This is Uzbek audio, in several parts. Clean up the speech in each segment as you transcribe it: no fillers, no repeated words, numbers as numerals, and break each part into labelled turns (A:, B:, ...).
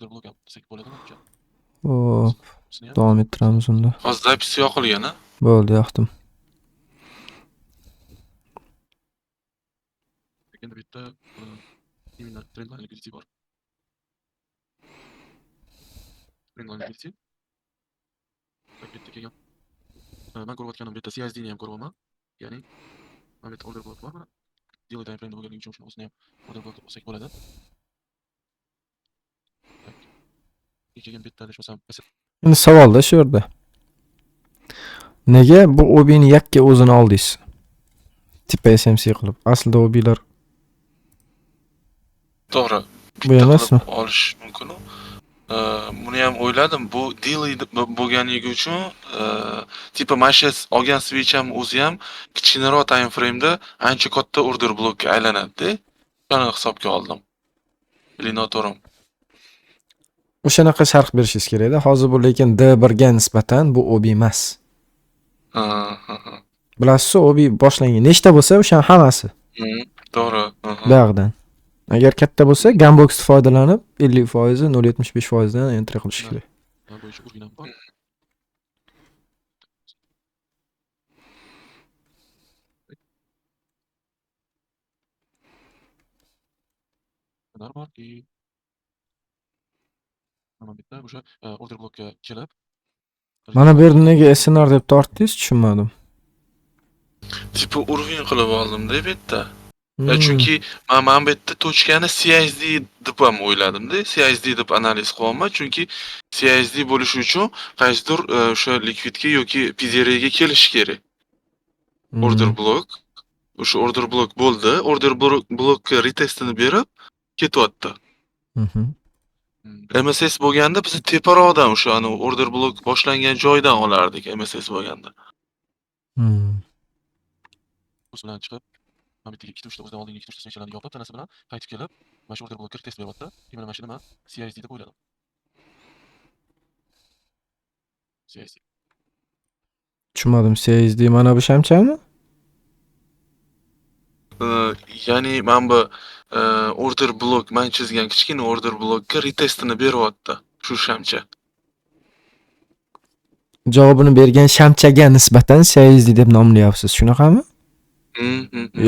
A: Order block ham desak bo'ladi manimcha.
B: Hop,
A: Bunisini ham
B: davom ettiramiz unda.
C: Hozir запись yoqilgan a?
B: Bo'ldi, yoqdim.
A: Endi bu yerda именно trendline liquidity bor. Trendline liquidity. Tak, bu yerda kelgan. Man ko'rayotganim bu yerda CISD ni ham ko'ryapman. Ya'ni mana bu yerda order block bor mana. Daily time frame'da bo'lganligi uchun shuni o'zini ham order block deb olsak bo'ladi. Tak. Keyin bu yerda adashmasam
B: Endi savolda shu yerda. Nega bu OB'ni yakka o'zini oldingiz? Tipa SMC qilib. Aslida OB'lar
C: To'g'ri.
B: bu emasmi?
C: Qilib olish mumkin. Buni ham o'yladim. Bu daily bo'lganligi uchun tipa mana shu olgan switch ham o'zi ham kichkinaroq time frame'da ancha katta order blockka aylanadi-da. Shuni hisobga oldim. Или noto'g'rimi?
B: O'shanaqa sharh berishingiz kerakda. Hozir bu lekin D1 ga nisbatan bu OB emas.
C: Ha, ha, ha.
B: Bilasiz, OB boshlangan nechta bo'lsa, o'shani hammasi
C: To'g'ri.
B: Buyog'idan. Agar katta bo'lsa, Gamboxni foydalanib 50%, 0.75% dan entry qilish kerak.
A: Bo'yicha уровень ham bor. Qadar bor и mana bu yerda o'sha order blockka kelib
B: Mana bu yerda nega SNR deb tortdingiz, tushunmadim.
C: Tipa уровень qilib oldim-da bu yerda. Chunki man bu yerda tochkani CISD deb ham o'yladim-da. CISD deb analiz qilyapman, chunki CISD bo'lishi uchun qaysidir o'sha likvidga yoki PDR ga kelishi kerak. Order block. O'sha order block bo'ldi. Order blockka retestini berib ketyapti. MSS bo'lganda biz teparoqdan o'sha anavi order block boshlangan joydan olardik MSS bo'lganda.
A: Kurs bilan chiqib, mana bu yerga ikkita uchta o'zidan oldingi ikkita uchta свечаlarni yopib, tanasi bilan qaytib kelib, mana shu order blockka retest beryapti. Именно mana shuni man CISD deb o'yladim. CISD.
B: Tushunmadim, CISD mana bu shamchami?
C: Ya'ni mana bu order block man chizgan kichkina order blockka retestini beryapti shu shamcha.
B: Javobini bergan shamchaga nisbatan CISD deb nomlayapsiz, shunaqami?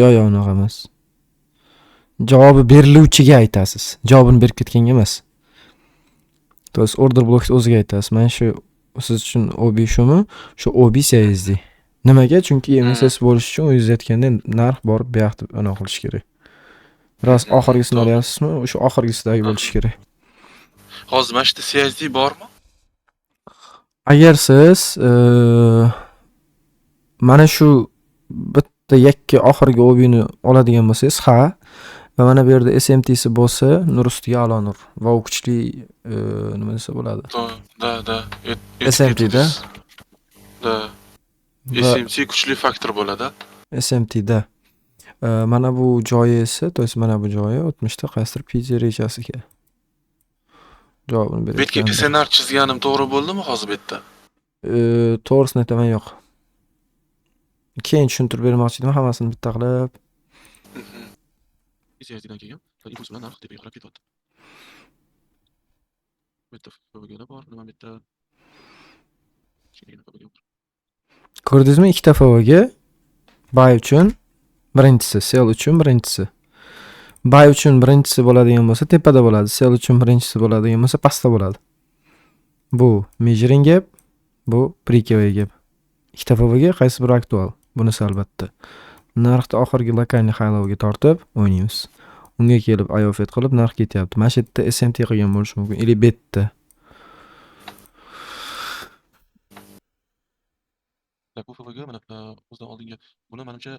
B: Yo'q, yo'q, unaqa emas. Javobi beriluvchiga aytasiz. Javobini berib ketganga emas. То есть order block o'ziga aytasiz. Mana shu siz uchun OB shumi? Shu OB CISD. Nimaga? Chunki MSS bo'lishi uchun o'zingiz aytgandek narx borib bu yoqda anaqa qilish kerak. Rost oxirgisini olyapsizmi? O'sha oxirgisidagi bo'lishi kerak.
C: Hozir mana shu yerda CISD bormi?
B: Agar siz mana shu bitta yakka oxirgi OB'ni oladigan bo'lsangiz, ha, va mana bu yerda SMT'si bo'lsa, nur ustiga a'lo nur va u kuchli nima desa bo'ladi?
C: Да, да.
B: SMT da?
C: Да.
B: Va
C: SMT kuchli faktor bo'ladi.
B: SMTda. Mana bu joyi esa, то есть mana bu joyi o'tmishda qaysidir PD rejasiga javobini
C: Bu yerga
B: berayotganda.
C: SNR chizganim to'g'ri bo'ldimi hozir bu yerda?
B: To'g'risini aytaman, yo'q. Keyin tushuntirib bermoqchi edim, hammasini bitta qilib.
A: CISDdan keyin impuls bilan narx tepaga qarab ketyapti. Bu yerda FVGlar bor, nima bu yerda kichkinagina FVG bor.
B: Ko'rdingizmi, ikkita FVG buy uchun birinchisi, sell uchun birinchisi. Buy uchun birinchisi bo'ladigan bo'lsa tepada bo'ladi, sell uchun birinchisi bo'ladigan bo'lsa pastda bo'ladi. Bu measuring gap, bu breakaway gap. Ikkita FVG qaysi biri aktual? Bunisi albatta. Narxni oxirgi lokalniy high-lowga tortib o'ynaymiz. Unga kelib IOFED qilib narx ketyapti. Mana shu yerda SMT qilgan bo'lishi mumkin или bu yerda.
A: Так, bu FVG mana o'zidan oldingi buni manimcha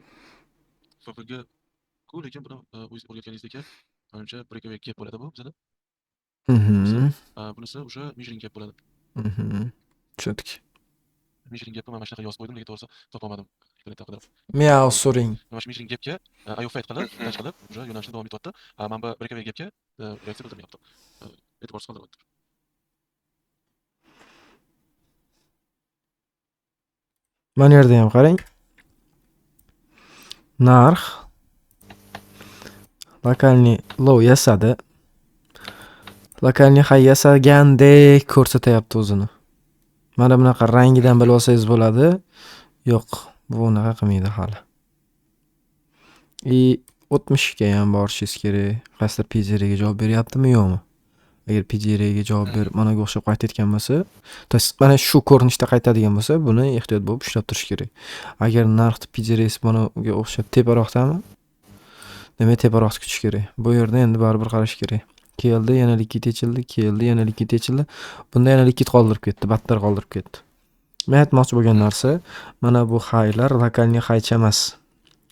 A: FVG ku, lekin buni o'zingiz o'rgatganingizdek manimcha breakaway gap bo'ladi bu bizada. Bunisi o'sha measuring gap bo'ladi.
B: Tushundik.
A: Measuring gapni mana shunaqa yozib qo'ydim, lekin to'g'risi topolmadim. Internetda qidirib.
B: Miau so'ring.
A: Mana shu measuring gapga IOFED qilib, touch qilib, o'sha yo'nalishda davom etyapti. Mana bu breakaway gapga reaksiya bildirmayapti. E'tiborsiz qoldiryapti.
B: Mana yerda ham qarang. Narx lokalniy low yasadi. Локальный high yasagandek ko'rsatyapti o'zini. Mana bunaqa rangidan bilib olsangiz bo'ladi. Yo'q, bu unaqa qilmaydi hali. И 60 ga ham borishingiz kerak. Qaysidir PDRga javob beryaptimi, yo'qmi? Agar PDRga javob berib, managa o'xshab qaytayotgan bo'lsa, то есть mana shu ko'rinishda qaytadigan bo'lsa, buni ehtiyot bo'lib ushlab turish kerak. Agar narxni PDRsi bunga o'xshab teparoqdami? Demak, teparoqni kutish kerak. Bu yerda endi baribir qarash kerak. Keldi, yana likvid yechildi, keldi, yana likvid yechildi. Bunda yana likvid qoldirib ketdi, battar qoldirib ketdi. Men aytmoqchi bo'lgan narsa, mana bu highlar локальный highcha emas.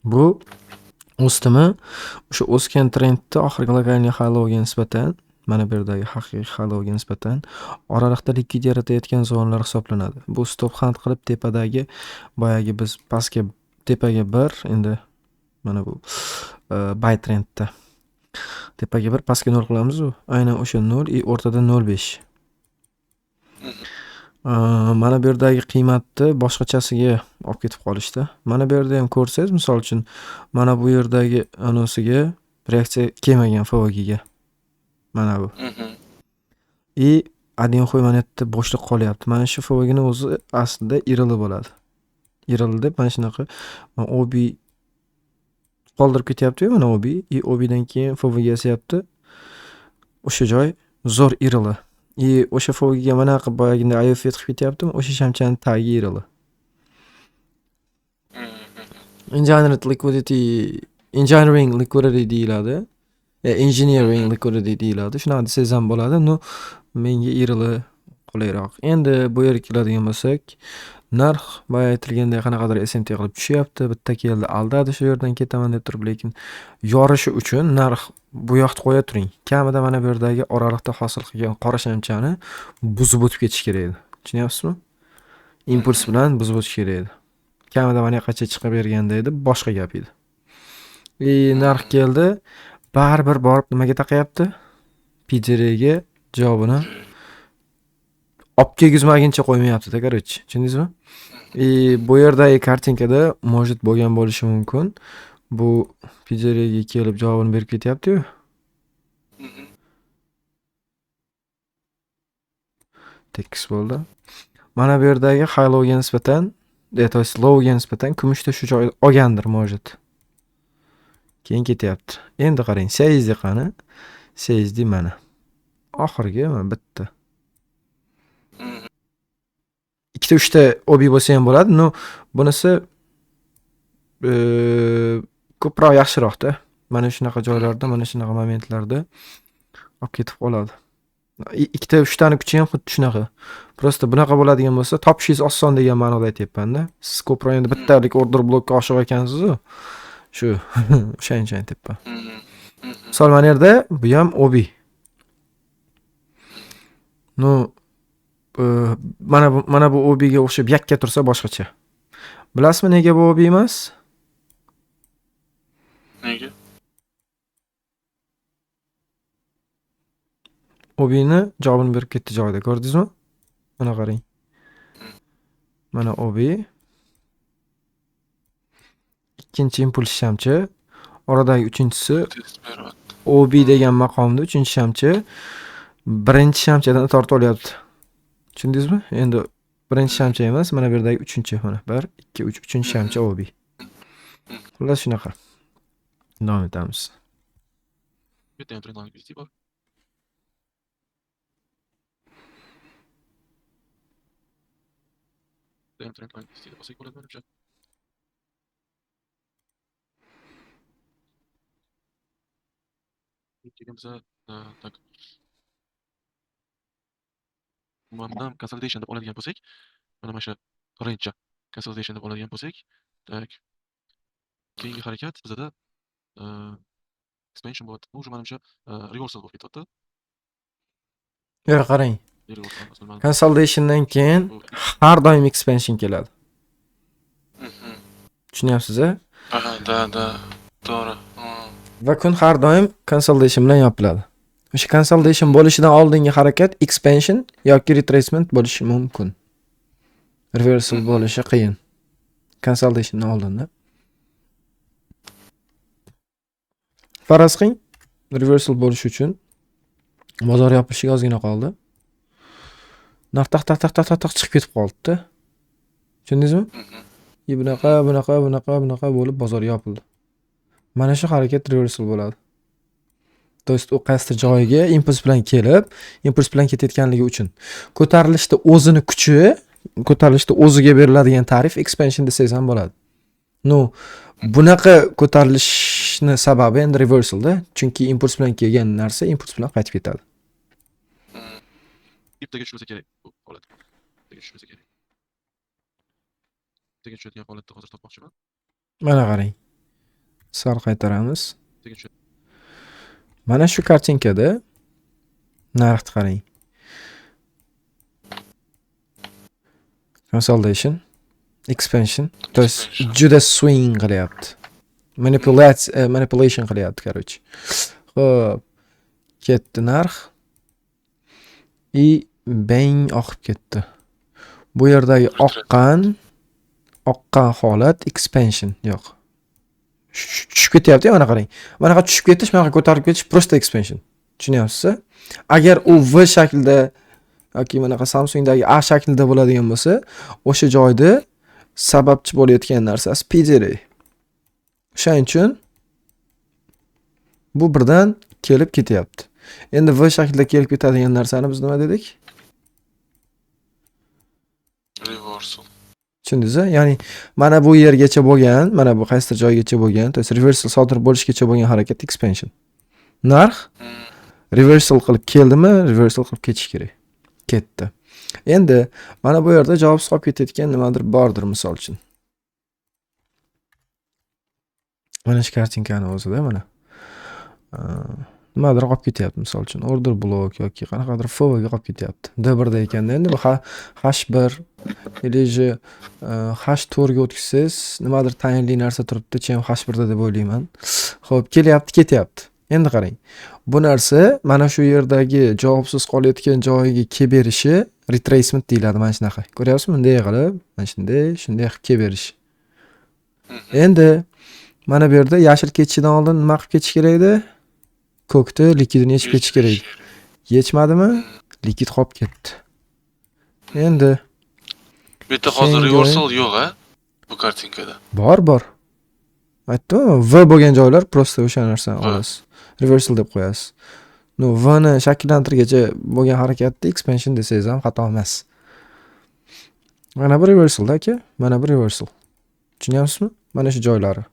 B: Bu o'sdimi, o'sha o'sgan trendni oxirgi локальный high lowga nisbatan, mana bu yerdagi haqiqiy high lowga nisbatan oraliqda likvid yaratayotgan zonalar hisoblanadi. Bu stop hunt qilib tepadagi boyagi biz pastga, tepaga 1, endi mana bu buy trendda tepaga 1, pastga 0 qilamiz-u, aynan o'sha 0 и o'rtada 0.5. Mana bu yerdagi qiymatni boshqachasiga olib ketib qolishdi. Mana bu yerda ham ko'rsangiz, misol uchun, mana bu yerdagi anosiga reaksiya kelmagan FVGga. Mana bu. И один xuy mana yerda bo'shliq qolyapti. Mana shu FVGni o'zi aslida irili bo'ladi. Irili deb mana shunaqa OB qoldirib ketyapti-yu, mana OB, и OBdan keyin FVG yasayapti. O'sha joy zo'r irili. И o'sha FVGga mana qilib boyagiday IOF qilib ketyaptimi? O'sha shamchani tagi irili. Engineered liquidity, engineering liquidity deyiladi. Engineering liquidity deyiladi. Shunaqa desangiz ham bo'ladi. Но, menga irili qulayroq. Endi bu yerga keladigan bo'lsak, narx boya aytilgandek qanaqadir SMT qilib tushyapti. Bitta keldi, aldadi, shu yerdan ketaman deb turib, lekin yorishi uchun narx bu yoqni qo'ya turing. Kamida mana bu yerdagi oraliqda hosil qilgan qora shamchani buzib o'tib ketish kerak edi. Tushunyapsizmi? Impuls bilan buzib o'tish kerak edi. Kamida mana yoqqacha chiqib berganda edi, boshqa gap edi. И narx keldi, baribir borib nimaga taqayapti? PDRga javobini olib kelgizmaguncha qo'ymayapti-da, короче. Tushundingizmi? И bu yerdagi kartinkada может bo'lgan bo'lishi mumkin. Bu PDRga kelib javobini berib ketyapti-yu. Tekis bo'ldi. Mana bu yerdagi high lowga nisbatan, то есть lowga nisbatan kumushda shu joy olgandir, может. Keyin ketyapti. Endi qarang, CISD qani? CISD mana. Oxirgi mana bitta. Ikkita, uchta OB bo'lsa ham bo'ladi. Но, bunisi ko'proq yaxshiroqda. Mana shunaqa joylarda, mana shunaqa momentlarda olib ketib qoladi. Ikkita, uchtani kuchi ham xuddi shunaqa. Просто bunaqa bo'ladigan bo'lsa, topishingiz oson degan ma'noda aytyapman-da. Siz ko'proq endi bittalik order blokka oshiq ekansiz-u. Shu o'shaning uchun aytyapman. Misol mana yerda bu ham OB. Ну, mana bu OBga o'xshab yakka tursa boshqacha. Bilasizmi nega bu OB emas?
C: Nega?
B: OBni javobini berib ketdi joyida, ko'rdingizmi? Mana qarang. Mana OB. Ikkinchi impuls shamchi, oradagi uchinchisi
C: Test beryapti.
B: OB degan maqomda uchinchi shamchi birinchi shamchadan tortib olyapti. Tushundingizmi? Endi birinchi shamcha emas, mana bu yerdagi uchinchi, mana 1, 2, 3, uchinchi shamcha OB. Xullas shunaqa. Davom etamiz.
A: Bu yerda ham trend line liquidity bor. Bu yerda ham trend line liquidity deb olsak bo'ladi manimcha. Keyin biza, так. Mana consolidation deb oladigan bo'lsak, mana shu range consolidation deb oladigan bo'lsak, так. Keyingi harakat bizada expansion bo'ladi. Bu уже manimcha reversal bo'lib ketyapti.
B: Yo'q, qarang.
A: Reversal masalan, mana
B: Consolidationdan keyin
A: bu
B: har doim expansion keladi. Tushunyapsiz, a?
C: Aha, да, да. To'g'ri.
B: Va kun har doim consolidation bilan yopiladi. O'sha consolidation bo'lishidan oldingi harakat expansion yoki retracement bo'lishi mumkin. Reversal bo'lishi qiyin. Consolidationdan oldinda. Faraz qiling, reversal bo'lishi uchun Bozor yopilishiga ozgina qoldi. Narx taq taq taq taq taq taq chiqib ketib qoldi-da. Tushundingizmi? И bunaqa, bunaqa, bunaqa, bunaqa bo'lib bozor yopildi. Mana shu harakat reversal bo'ladi. То есть u qaysidir joyiga impuls bilan kelib, impuls bilan ketayotganligi uchun ko'tarilishda o'zini kuchi, ko'tarilishda o'ziga beriladigan tarif expansion desangiz ham bo'ladi. Ну, bunaqa ko'tarilishni sababi endi reversalda, chunki impuls bilan kelgan narsa impuls bilan qaytib ketadi.
A: Ertaga tushmasa kerak bu holat. Ertaga tushmasa kerak. Ertaga tushadigan holatda hozir topmoqchiman.
B: Mana qarang. Sal qaytaramiz.
A: Ertaga tushadi.
B: Mana shu картинка da narxni qarang. Consolidation, expansion, то есть
C: Expansion.
B: Juda swing qilyapti. Manipulyatsiya, manipulation qilyapti, короче. Xo'p, ketdi narx. И bang, oqib ketdi. Bu yerdagi oqqan holat expansion yo'q. Tushib ketyapti, mana qarang. Manaqa tushib ketish, manaqa ko'tarilib ketish просто expansion. Tushunyapsiz? Agar u V shaklida yoki manaqa Samsungdagi A shaklida bo'ladigan bo'lsa, o'sha joyda sababchi bo'layotgan narsasi PDR. O'shaning uchun bu birdan kelib ketyapti. Endi V shaklida kelib ketadigan narsani biz nima dedik?
C: Reversal.
B: Tushundingiz? Ya'ni mana bu yergacha bo'lgan, mana bu qaysidir joygacha bo'lgan, то есть reversal sodir bo'lishgacha bo'lgan harakat expansion. Narx reversal qilib keldimi, reversal qilib ketish kerak. Ketdi. Endi mana bu yerda javobsiz qolib ketayotgan nimadir bordir, misol uchun. Mana shu картинка ni o'zida mana. Nimadir qolib ketyapti, misol uchun order block yoki qanaqadir FV ga qolib ketyapti. D1 da ekanda endi bu H1 или же H4 ga o'tkazsangiz nimadir tayinli narsa turibdi, chem H1 da deb o'ylayman. Xo'p, kelyapti, ketyapti. Endi qarang. Bu narsa mana shu yerdagi javobsiz qolayotgan joyiga kelib berishi retracement deyiladi mana shunaqa. Ko'ryapsizmi? Bunday qilib, mana shunday, shunday qilib kelib berishi. Endi mana bu yerda yashil ketishidan oldin nima qilib ketish kerak edi? Ko'kni likidini yechib ketish kerak edi. Yechmadimi? Likid qolib ketdi. Endi
C: Bu yerda hozir
B: keyingi
C: reversal yo'q, a? Bu картинка da.
B: Bor, bor. Aytdim-ku, V bo'lgan joylar просто o'sha narsani olasiz. Reversal deb qo'yasiz. Ну, V ni shakllantirgacha bo'lgan harakatni expansion desangiz ham xato emas. Mana bu reversal aka, mana bu reversal. Tushunyapsizmi? Mana shu joylari.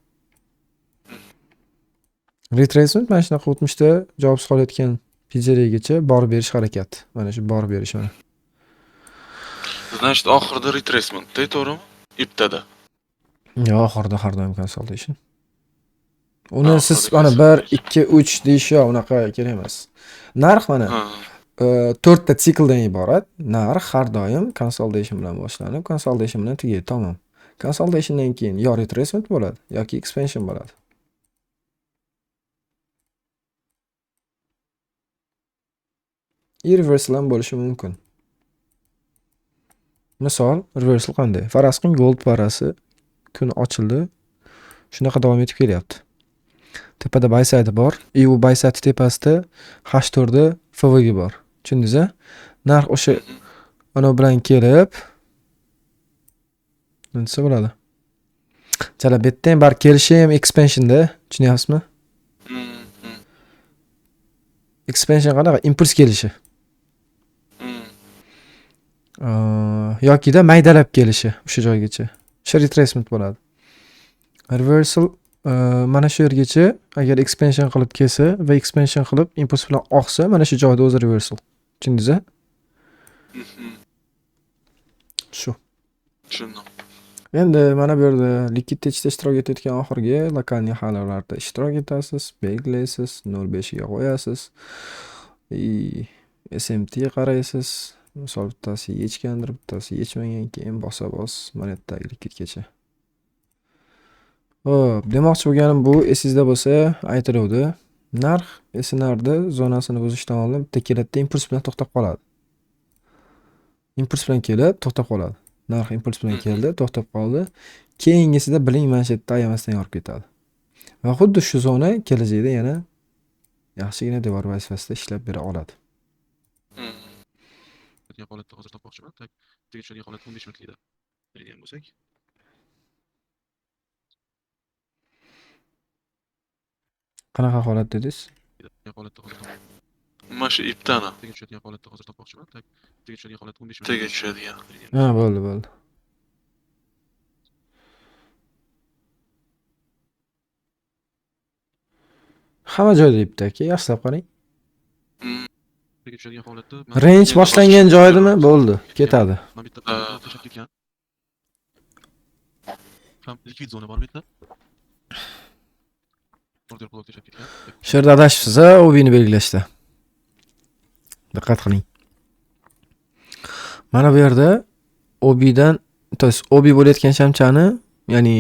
B: Retracement mana shunaqa o'tmishda javobsiz qolayotgan PJgacha borib berish harakati. Mana shu borib berish mana.
C: Значит, oxirida retracement, to'g'rimi? Iptada.
B: Yo'q, oxirida har doim consolidation. Uni
C: Ha,
B: siz
C: oxirida
B: mana 1,
C: consolidation.
B: 2, 3 deyish yo'q, unaqa kerak emas. Narx mana 4 ta sikldan iborat. Narx har doim consolidation bilan boshlanib, consolidation bilan tugaydi, tamom. Consolidationdan keyin yo retracement bo'ladi yoki expansion bo'ladi. И reversal ham bo'lishi mumkin. Misol, reversal qanday? Faraz qiling, gold parasi kun ochildi. Shunaqa davom etib kelyapti. Tepada buy side bor, и u buy side tepasida H4 da FVG bor. Tushundingiz-a? Narx o'sha ana bilan kelib nima desa bo'ladi? Chala bu yerda ham baribir kelishi ham expansionda, tushunyapsizmi? Expansion qanaqa? Impuls kelishi. Yokida maydalab kelishi o'sha joygacha. O'sha retracement bo'ladi. Reversal mana shu yergacha agar expansion qilib kelsa va expansion qilib impuls bilan oqsa, mana shu joyda o'zi reversal. Tushundingiz-a? Shu.
C: Tushundim.
B: Endi mana bu yerda likidda ishtirok etayotgan oxirgi локальный halolarda ishtirok etasiz, belgilaysiz, 0.5 ga qo'yasiz. И SMT qaraysiz. Misol bittasi yechgandir, bittasi yechmagan, keyin bosa bos mana yerdagi likidgacha. Xo'p, demoqchi bo'lganim bu esingizda bo'lsa aytiluvdi. Narx SNRda zonasini buzishdan oldin bitta keladida impuls bilan to'xtab qoladi. Impuls bilan kelib to'xtab qoladi. Narx impuls bilan keldi, to'xtab qoldi. Keyingisida biling mana shu yerda ayamasdan yorib ketadi. Va xuddi shu zona kelajakda yana yaxshigina devor vazifasida ishlab bera oladi.
A: tushadigan holatda hozir topmoqchiman. Так, tepaga tushadigan holat 15 minutlikda deydigan bo'lsak.
B: Qanaqa holat dedingiz?
A: Holatda hozir
C: Mana shu iptani.
A: Tepaga tushadigan holatda hozir topmoqchiman. Так, tepaga tushadigan holat 15
C: Tepaga tushadigan.
B: Ha, bo'ldi, bo'ldi. Hamma joyda ipda aka, yaxshilab qarang.
A: Tepaga tushadigan holatda
B: Range boshlangan joyidami? Bo'ldi, ketadi.
A: Mana bu yerda tashlab ketgan. Ham likvid zona bor bu yerda. Order blok tashlab ketgan.
B: Shu yerda adashibsiz, a, OBni belgilashda. Diqqat qiling. Mana bu yerda OBdan, то есть OB bo'layotgan shamchani, ya'ni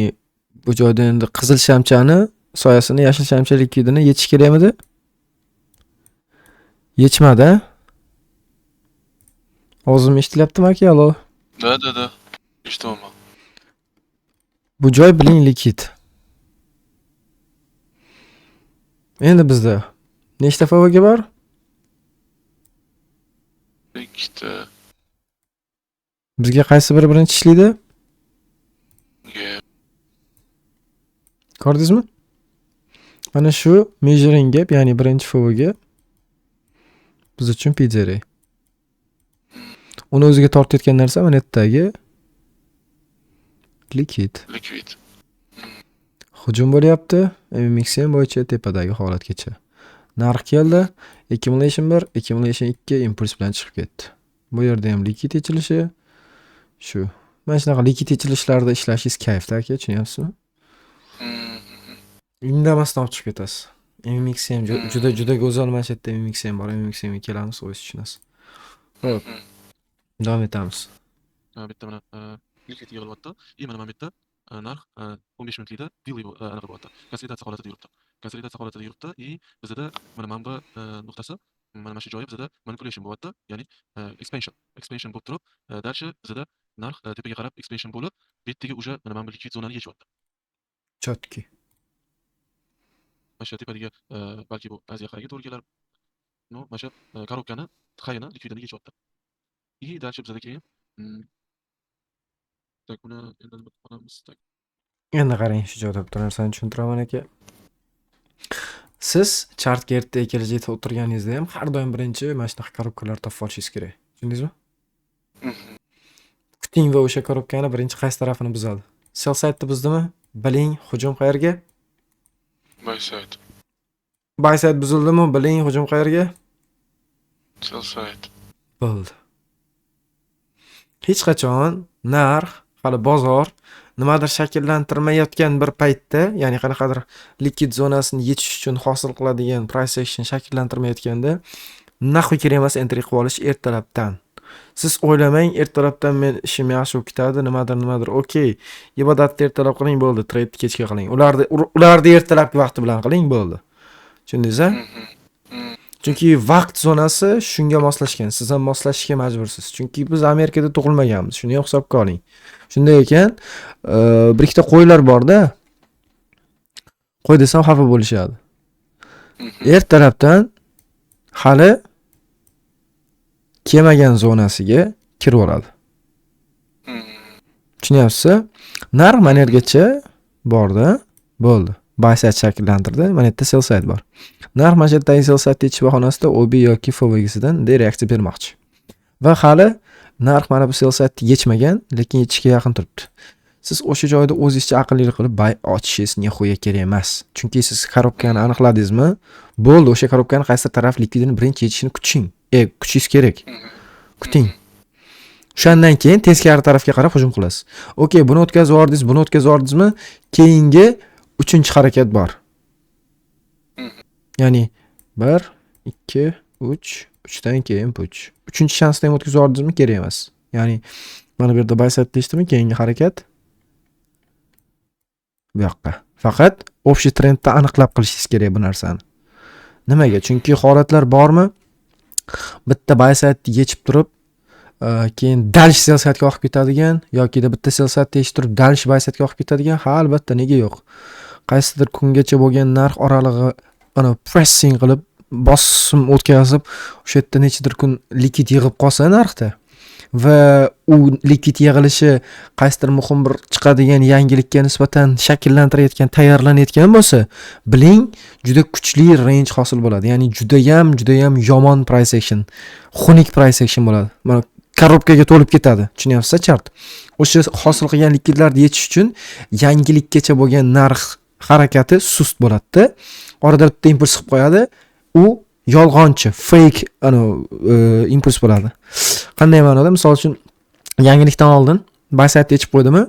B: bu joyda endi qizil shamchani soyasini yashil shamcha likvidini yechish kerakmidi? Yechmadi, a? Ovozim eshitilyaptimi aka? Alo.
C: Да, да, да. Eshityapman.
B: Bu joy biling likvid. Endi bizda nechta FVG bor?
C: Ikkita.
B: Bizga qaysi biri birinchi ishlaydi?
C: Gap.
B: Ko'rdingizmi? Mana shu measuring gap, ya'ni birinchi FVG biz uchun PDR. Uni o'ziga tortayotgan narsa mana yerdagi likvid.
C: Likvid.
B: Hujum bo'lyapti. MMXM bo'yicha tepadagi holatgacha. Narx keldi. Accumulation 1, accumulation 2 impuls bilan chiqib ketdi. Bu yerda ham likvid yechilishi shu. Mana shunaqa likvid yechilishlarda ishlashingiz kayfda aka, tushunyapsizmi? Indamasdan olib chiqib ketasiz. MMXM juda juda go'zal, mana shu yerda MMXM bor. MMXM ga kelamiz, o'zingiz tushunasiz. Xo'p. Davom etamiz.
A: Bu yerda mana likvid yig'ilyapti. И mana bu yerda narx 15 minutlikda daily anaqa bo'lyapti. Konsolidatsiya holatida yuribdi. Konsolidatsiya holatida yuribdi и bizada mana bu nuqtasi, mana shu joyi bizada manipulation bo'lyapti. Ya'ni expansion, expansion bo'lib turib, дальше bizada narx tepaga qarab expansion bo'lib, bu yerdagi уже mana bu likvid zonani yechyapti.
B: Четкий.
A: Mana shu tepadagi balki bu Aziya highga to'g'ri kelar. Но, mana shu коробка ni highini likvidini yechyapti. И дальше bizada keyin так, buni endi nima qilib qolamiz? Так.
B: Endi qarang, shu joyda bitta narsani tushuntiraman aka. Siz chartga ertaga kelajakda o'tirganingizda ham har doim birinchi mana shunaqa коробка lar topib olishingiz kerak. Tushundingizmi? Kuting va o'sha коробка ni birinchi qaysi tarafini buzadi. Sell side'ni buzdimi? Biling, hujum qayerga?
C: Buy side.
B: Buy side buzildimi? Biling, hujum qayerga?
C: Sell side.
B: Bo'ldi. Hech qachon narx hali bozor nimadir shakllantirmayotgan bir paytda, ya'ni qanaqadir likvid zonasini yechish uchun hosil qiladigan price action shakllantirmayotganda nahvi kerak emas entry qilib olish ertalabdan. Siz o'ylamang, ertalabdan men ishim yaxshi bo'lib ketadi, nimadir nimadir. Okey, ibodatni ertalab qiling, bo'ldi, trade kechga qiling. Ularni ertalabki vaqti bilan qiling, bo'ldi. Tushundingiz-a? Chunki vaqt zonasi shunga moslashgan. Siz ham moslashishga majbursiz. Chunki biz Amerikada tug'ilmaganmiz. Shuni ham hisobga oling. Shunday ekan, bir ikkita qo'ylar bor-da. Qo'y desam xafa bo'lishadi. Ertalabdan hali kelmagan zonasiga kirib oladi. Tushunyapsiz? Narx mana yergacha bordi, bo'ldi. Buy side shakllantirdi. Mana yerda sell side bor. Narx mana shu yerdagi sell side yechish bahonasida OB yoki FVGsidan reaksiya bermoqchi. Va hali narx mana bu sell side yechmagan, lekin yechishga yaqin turibdi. Siz o'sha joyda o'zingizcha aqllilik qilib buy ochishingiz nihoya kerak emas. Chunki siz коробка ni aniqladingizmi? Bo'ldi, o'sha коробка ni qaysi taraf likvidini birinchi yechishini kuting. Kutishingiz kerak. Kuting. O'shandan keyin teskari tarafga qarab hujum qilasiz. Okey, buni o'tkazib yubordingiz, buni o'tkazib yubordingizmi? Keyingi uchinchi harakat bor. Ya'ni 1, 2, 3, 3dan keyin puch. Uchinchi shansni ham o'tkazib yubordingizmi? Kerak emas. Ya'ni mana bu yerda buy side deyishdimi? Keyingi harakat bu yoqqa. Faqat общий trendda aniqlab qilishingiz kerak bu narsani. Nimaga? Chunki holatlar bormi? Bitta buy side yechib turib, keyin дальше sell side'ga oqib ketadigan yoki bitta sell side yechib turib дальше buy side'ga oqib ketadigan, ha, albatta nega yo'q? Qaysidir kungacha bo'lgan narx oralig'i ana pressing qilib, bosim o'tkazib, o'sha yerda nechadir kun likvid yig'ib qolsa narxda, Va u likvid yig'ilishi qaysidir muhim bir chiqadigan yangilikka nisbatan shakllantirayotgan, tayyorlanayotgan bo'lsa, biling, juda kuchli range hosil bo'ladi. Ya'ni judayam, judayam yomon price action, xunuk price action bo'ladi. Mana korobkaga to'lib ketadi. Tushunyapsiz, chart? O'sha hosil qilgan likvidlarni yechish uchun yangilikkacha bo'lgan narx harakati sust bo'ladi-da. Orada bitta impuls qilib qo'yadi. U yolg'onchi, fake impuls bo'ladi. Qanday ma'noda? Misol uchun, yangilikdan oldin buy side yechib qo'ydimi?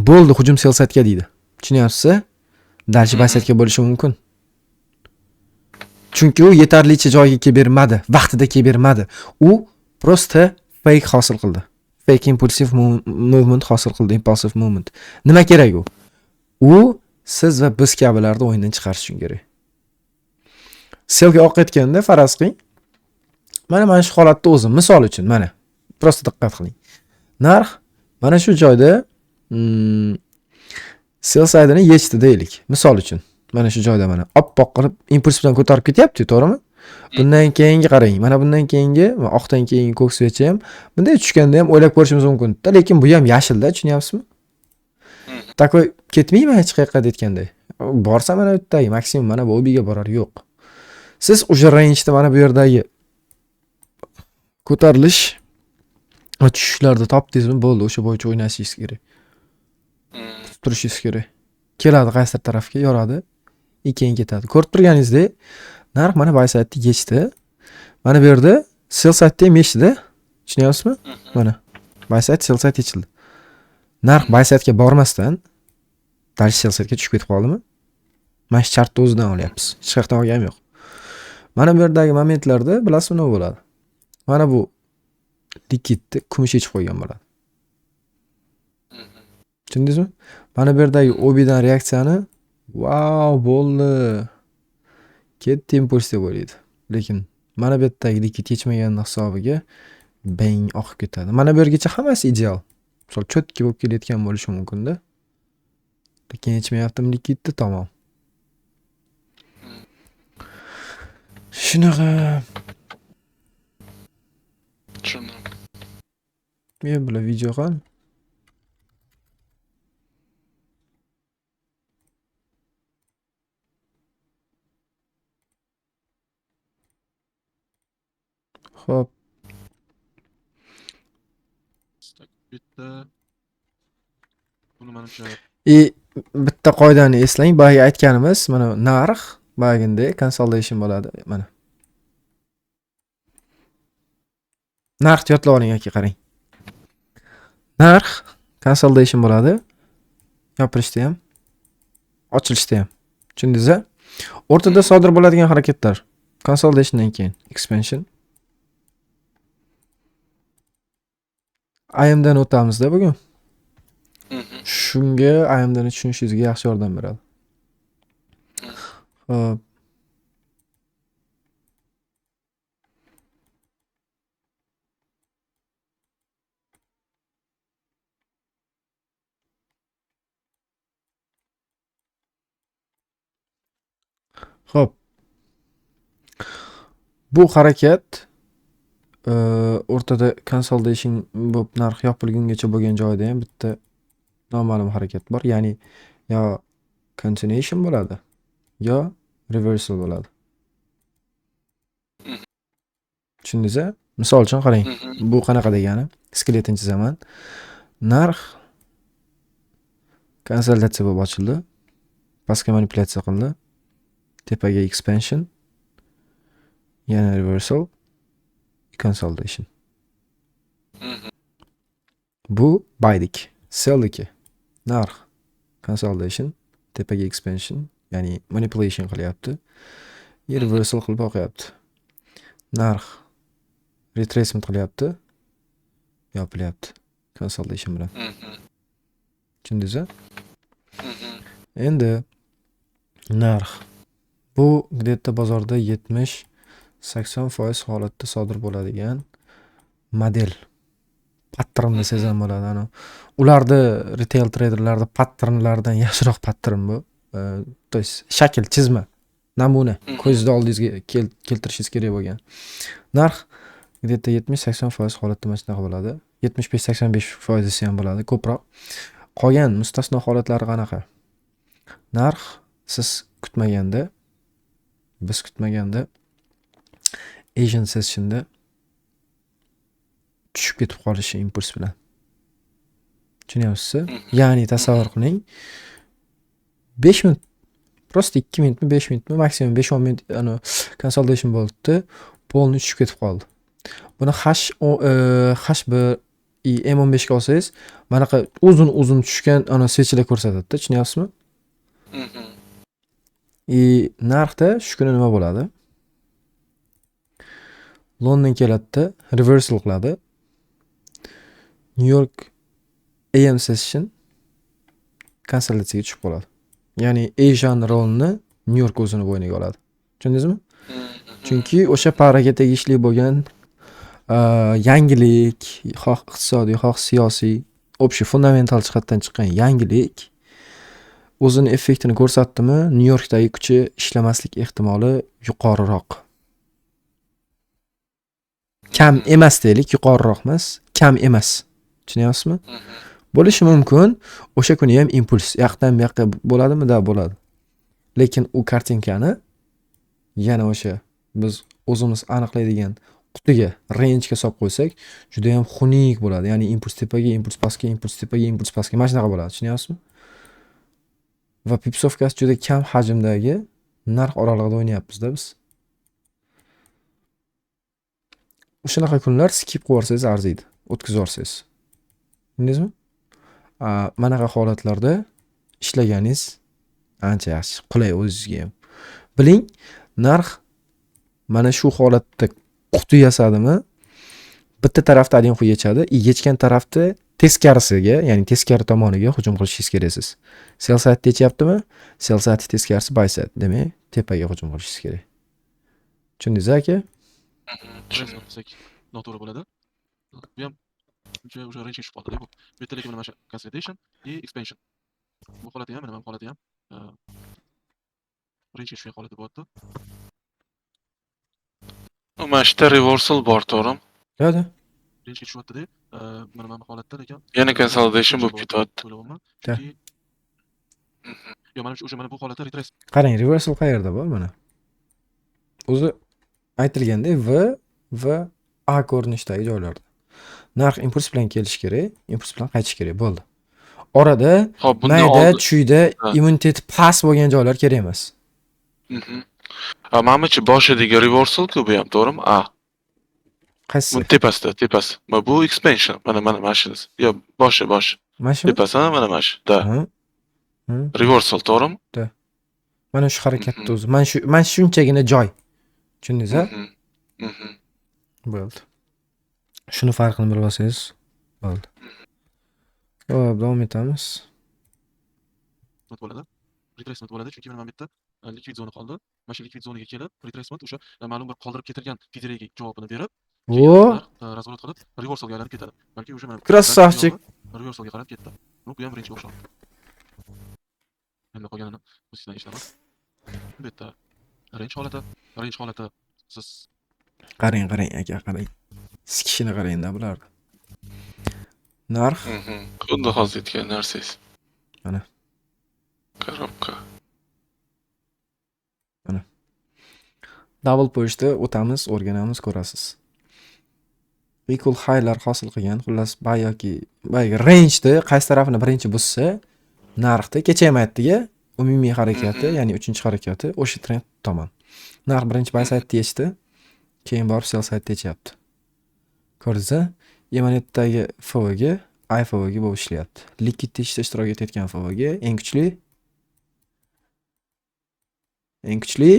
B: Bo'ldi, hujum sell side'ga deydi. Tushunyapsiz? Дальше buy side'ga bo'lishi mumkin. Chunki u yetarlicha joyga kelib bermadi, vaqtida kelib bermadi. U просто fake hosil qildi. Fake impulsive movement hosil qildi, impulsive movement. Nima kerak u? U siz va biz kabilarni o'yindan chiqarish uchun kerak. Sellga oqayotganda faraz qiling. Mana shu holatda o'zi, misol uchun, mana просто diqqat qiling. Narx mana shu joyda sell side'ini yechdi deylik. Misol uchun, mana shu joyda mana oppoq qilib impuls bilan ko'tarib ketyapti, to'g'rimi? Bundan keyingi qarang, mana bundan keyingi oqdan keyingi ko'k svecha ham bunday tushganda ham o'ylab ko'rishimiz mumkin. Lekin bu ham yashilda, tushunyapsizmi? Такой ketmayman hech qayerga deyotganday. Borsa mana bu yerdagi maksimum mana bu OBga borar, yo'q. Siz o'sha range'da mana bu yerdagi ko'tarilish va tushishlarda topdingizmi, bo'ldi, o'sha bo'yicha o'ynashingiz kerak. Kutib turishingiz kerak. Keladi qaysidir tarafga, yoradi, keyin ketadi. Ko'rib turganingizdek, narx mana buy side'ni yechdi. Mana bu yerda sell side'ni ham yechdi. Tushunyapsizmi? Mana buy side, sell side yechildi. Narx buy side'ga bormasdan дальше sell side'ga tushib ketib qoldimi? Mana shu chartni o'zidan olyapmiz. Hech qayerdan olganim yo'q. Mana bu yerdagi momentlarda bilasizmi nima bo'ladi? Mana bu likidni kumush yechib qo'ygan bo'ladi. Tushundingizmi? Mana bu yerdagi OBdan reaksiyani vau bo'ldi. Ketdi impuls deb o'ylaydi. Lekin mana bu yerdagi likid yechmaganning hisobiga bang oqib ketadi. Mana bu yergacha hammasi ideal. Misol cho'tki bo'lib kelayotgan bo'lishi mumkin-da. Lekin yechmayaptim likidni, tamom. Shunaqa.
C: Tushundim.
B: Men bular video qani? Xo'p.
A: Bitta buni manimcha
B: И bitta qoidani eslang, boyagi aytganimiz, mana narx boyagindek consolidation bo'ladi, mana. Narxni yodlab oling aka, qarang. Narx consolidation bo'ladi. Yopilishda ham, ochilishda ham. Tushundingiz-a? O'rtada sodir bo'ladigan harakatlar consolidationdan keyin expansion. AMDdan o'tamizda bugun. Shunga AMDni tushunishingizga yaxshi yordam beradi. Xo'p. Xo'p. Bu harakat o'rtada consolidation bo'lib narx yopilgungacha bo'lgan joyda ham bitta noma'lum harakat bor. Ya'ni yo continuation bo'ladi, yo reversal bo'ladi. Tushundingiz-a? Misol uchun qarang, bu qanaqa degani? Skeletini chizaman. Narx konsolidatsiya bo'lib ochildi. Pastga manipulyatsiya qildi. Tepaga expansion, yana reversal, consolidation. Bu buydik, selldiki. Narx consolidation, tepaga expansion, ya'ni manipulation qilyapti. Reversal qilib oqyapti. Narx retracement qilyapti. Yopilyapti consolidation bilan. Tushundingiz-a? Endi narx bu где-то bozorda 70-80% holatda sodir bo'ladigan model. Pattern desangiz ham bo'ladi. Ana ularni retail traderlarda patternlardan yaxshiroq pattern bu. То есть shakl, chizma, namuna ko'zingizni oldingizga keltirishingiz kerak bo'lgan. Narx Где-то 70-80% holatda mana shunaqa bo'ladi. 75-85% desa ham bo'ladi, ko'proq. Qolgan mustasno holatlari qanaqa? Narx siz kutmaganda, biz kutmaganda Asian sessionda tushib ketib qolishi impuls bilan. Tushunyapsizmi? Ya'ni tasavvur qiling. 5 minut, просто 2 minutmi, 5 minutmi, maksimum 5-10 minut ana consolidation bo'ldi, polni tushib ketib qoldi. Buni H1 и M15 ga olsangiz, manaqa uzun-uzun tushgan ana свеча lar ko'rsatadi-da, tushunyapsizmi? И narxda shu kuni nima bo'ladi? London keladi-da, reversal qiladi. New York AM session konsolidatsiyaga tushib qoladi. Ya'ni Asian rolini New York o'zini bo'yniga oladi. Tushundingizmi? Chunki o'sha paraga tegishli bo'lgan yangilik, xoh iqtisodiy, xoh siyosiy, общий fundamental jihatdan chiqqan yangilik o'zini effektini ko'rsatdimi, New Yorkdagi kuchi ishlamaslik ehtimoli yuqoriroq. Kam emas deylik, yuqoriroq emas, kam emas. Tushunyapsizmi? Bo'lishi mumkin, o'sha kuni ham impuls yoqdan bu yoqqa bo'ladimi? Da, bo'ladi. Lekin u kartinkani yana o'sha biz o'zimiz aniqlaydigan qutiga, rangega solib qo'ysak, juda ham xunuk bo'ladi. Ya'ni impuls tepaga, impuls pastga, impuls tepaga, impuls pastga, mana shunaqa bo'ladi. Tushunyapsizmi? Va пипсовка si juda kam hajmdagi narx oralig'ida o'ynayapmiz-da biz. O'shanaqa kunlar skip qilib yuborsangiz arziydi, o'tkazib yuborsangiz. Tushundingizmi? Manaqa holatlarda ishlaganingiz ancha yaxshi, qulay o'zingizga ham. Biling, narx mana shu holatda quti yasadimi, bitta tarafda один xuy yechadi, yechgan tarafda teskarisiga, ya'ni teskari tomoniga hujum qilishingiz kerak siz. Sell side yechyaptimi? Sell side teskarisi buy side, demak, tepaga hujum qilishingiz kerak. Tushundingiz aka?
A: Tushundim. Noto'g'ri bo'ladi. Bu ham o'sha range tushib qoldi bu. Bu yerda lekin mana shu consolidation и expansion. Bu holati ham, mana bu holati ham range tushgan holati bo'lyapti.
C: Mana shu yerda reversal bor, to'g'rimi?
B: Да.
A: Range tushyapti-da, mana bu holatda lekin
C: yana consolidation bo'lib ketyapti.
A: O'ylayapman.
B: Да.
A: Chunki yo'q, mana shu o'sha mana bu holatda retrace.
B: Qarang, reversal qayerda bor mana? O'zi aytilgandek V va A ko'rinishdagi joylarda. Narx impuls bilan kelishi kerak, impuls bilan qaytish kerak, bo'ldi. Orada
C: Xo'p, bundan
B: mayda, chuyda immunitet past bo'lgan joylar kerak emas.
C: Mana bu boshidagi reversal-ku bu ham, to'g'rimi? A.
B: Qaysi?
C: Bu tepasida, tepasi. Mana bu expansion, mana shunisi. Yo'q, boshi, boshi.
B: Mana shumi?
C: Tepasi, mana shu. Da. Reversal, to'g'rimi?
B: Da. Mana shu harakatni o'zi, mana shu, mana shunchagina joy. Tushundingiz-a? Bo'ldi. Shuni farqini bilib olsangiz bo'ldi. Xo'p, davom etamiz.
A: Bo'ladi. Retracement bo'ladi, chunki mana bu yerda likvid zona qoldi. Mana shu likvid zonaga kelib, retracement o'sha ma'lum bir qoldirib ketilgan PDRga javobini berib, razворот qilib, reversalga aylanib ketadi. Balki o'sha mana
B: Красавчик.
A: Reversalga qarab ketdi. Bu ham birinchi o'xshab. Endi qolganini bu sizdan eshitaman. Bu yerda range holati, range holati siz
B: qarang, qarang aka, qarang. Sikishini qarang-da bularni. Narx.
C: Xuddi hozir aytgan narsangiz.
B: Mana.
C: Коробка.
B: Mana. Double pushda o'tamiz, o'rganamiz, ko'rasiz. Equal highlar hosil qilgan, xullas buy yoki boyagi rangeda qaysi tarafini birinchi buzsa, narxda kecha ham aytdik-a, umumiy harakati, ya'ni uchinchi harakati o'sha trend tomon. Narx birinchi buy side yechdi, keyin borib sell side yechyapti. Ko'rdingiz-a? Emanetdagi FVG, IFVG bo'lib ishlayapti. Liquid ishda ishtirok etayotgan FVG eng kuchli. Eng kuchli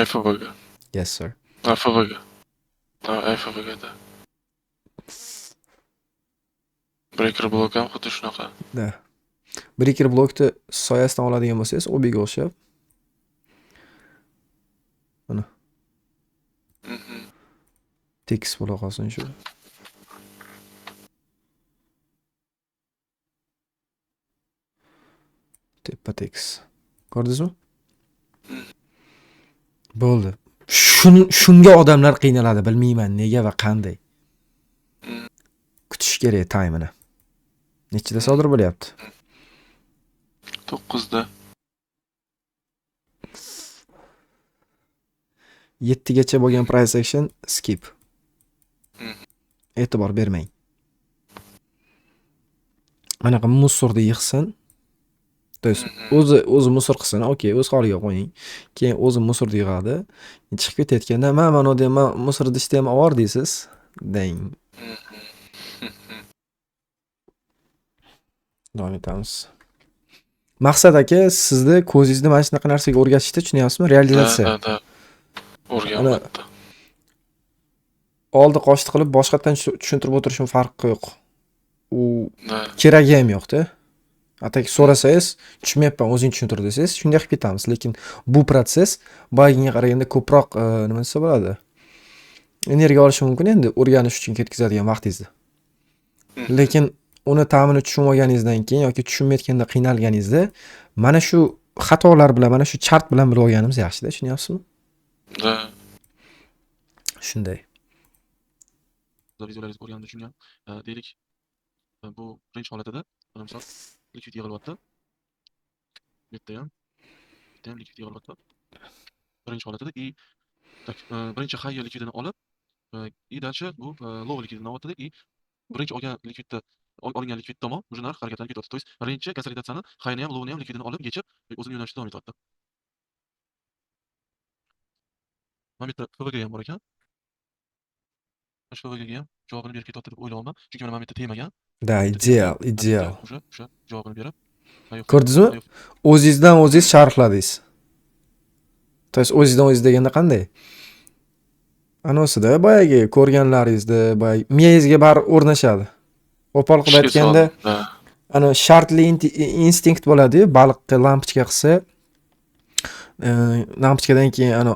C: IFVG.
B: Yes sir.
C: IFVG. IFVG da. Breaker block ham xuddi shunaqa.
B: Da. Breaker blockni soyasidan oladigan bo'lsangiz, OBga o'xshab. Mana. Tekis bo'la qolsin shu. Tepa tekis. Ko'rdingizmi? Bo'ldi. Shunga odamlar qiynaladi, bilmayman nega va qanday. Kutish kerak time'ini. Nechida sodir bo'lyapti?
C: 9da.
B: 7 gacha bo'lgan price action skip. E'tibor bermang. Anaqa мусор ni yig'sin. То есть o'zi мусор qilsin, okey, o'z holiga qo'ying. Keyin o'zi мусор ni yig'adi. Chiqib ketayotganda, "Man mana deyman, мусор idishni ham ovor" deysiz. Dang. Davom etamiz. Maqsad aka, sizni ko'zingizni mana shunaqa narsaga o'rgatishda, tushunyapsizmi? Realizatsiya.
C: Да. O'rganyapti.
B: Oldi qochdi qilib boshqatdan tushuntirib o'tirishim farqi yo'q. U keragi ham yo'q-da. Ataki so'rasangiz, tushunmayapman, o'zing tushuntir desangiz, shunday qilib ketamiz. Lekin bu protsess boyagiga qaraganda ko'proq, nima desa bo'ladi? Energiya olishi mumkin endi o'rganish uchun ketkazadigan vaqtingizni. Lekin uni ta'mini tushunib olganingizdan keyin yoki tushunmayotganda qiynalganingizda mana shu xatolar bilan, mana shu chart bilan bilib olganimiz yaxshi-da, tushunyapsizmi?
C: Да.
B: Shunday.
A: Videolaringizni ko'rganimda tushungan. Deylik, bu birinchi holatida, mana misol, likvid yig'ilyapti. Bu yerda ham, bu yerda ham likvid yig'ilyapti. Birinchi holatida и так, birinchi high likvidini olib, и дальше bu low likvidini olyapti и birinchi olgan likvidni olingan likvid tomon уже narx harakatlanib ketyapti. То есть birinchi konsolidatsiyani highni ham, lowni ham likvidini olib, yechib, o'zini yo'nalishida davom etyapti. Mana bu yerda FVG ham bor ekan. Shu FVGga ham javobini berib ketyapti deb o'ylayapman. Chunki mana bu yerda temagan.
B: Да, ideal, ideal.
A: Уже o'sha javobini berib,
B: Ko'rdingizmi? O'zingizdan o'zingiz sharhladingiz. То есть o'zingizdan o'zingiz deganda qanday? Anosida boyagi ko'rganlaringizni, boyagi miyangizga baribir o'rnashadi. Qo'pol qilib
C: Ishga
B: aytganda,
C: soldim, да.
B: ana shartli instinkt bo'ladi-yu, baliqqa lampochka qilsa, lampochkadan keyin ana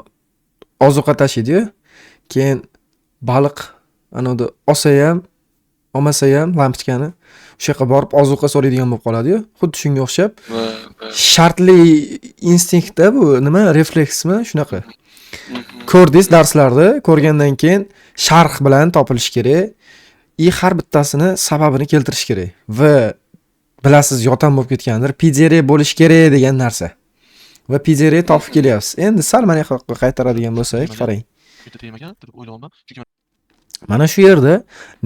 B: ozuqa tashiydi-yu, keyin baliq anavda olsa ham, olmasa ham lampochkani o'sha yoqqa borib ozuqa so'raydigan bo'lib qoladi-yu. Xuddi shunga o'xshab
C: Да, да.
B: shartli instinktda bu nima, refleksmi shunaqa. Ko'rdingiz darslarda, ko'rgandan keyin sharh bilan topilishi kerak и har bittasini sababini keltirish kerak va bilasiz yotam bo'lib ketgandir, PDR bo'lishi kerak degan narsa. Va PDR topib kelyapsiz. Endi sal mana yoqqa qaytaradigan bo'lsak, qarang.
A: Bu yerda temagan deb o'ylayapman. Chunki
B: Mana shu yerda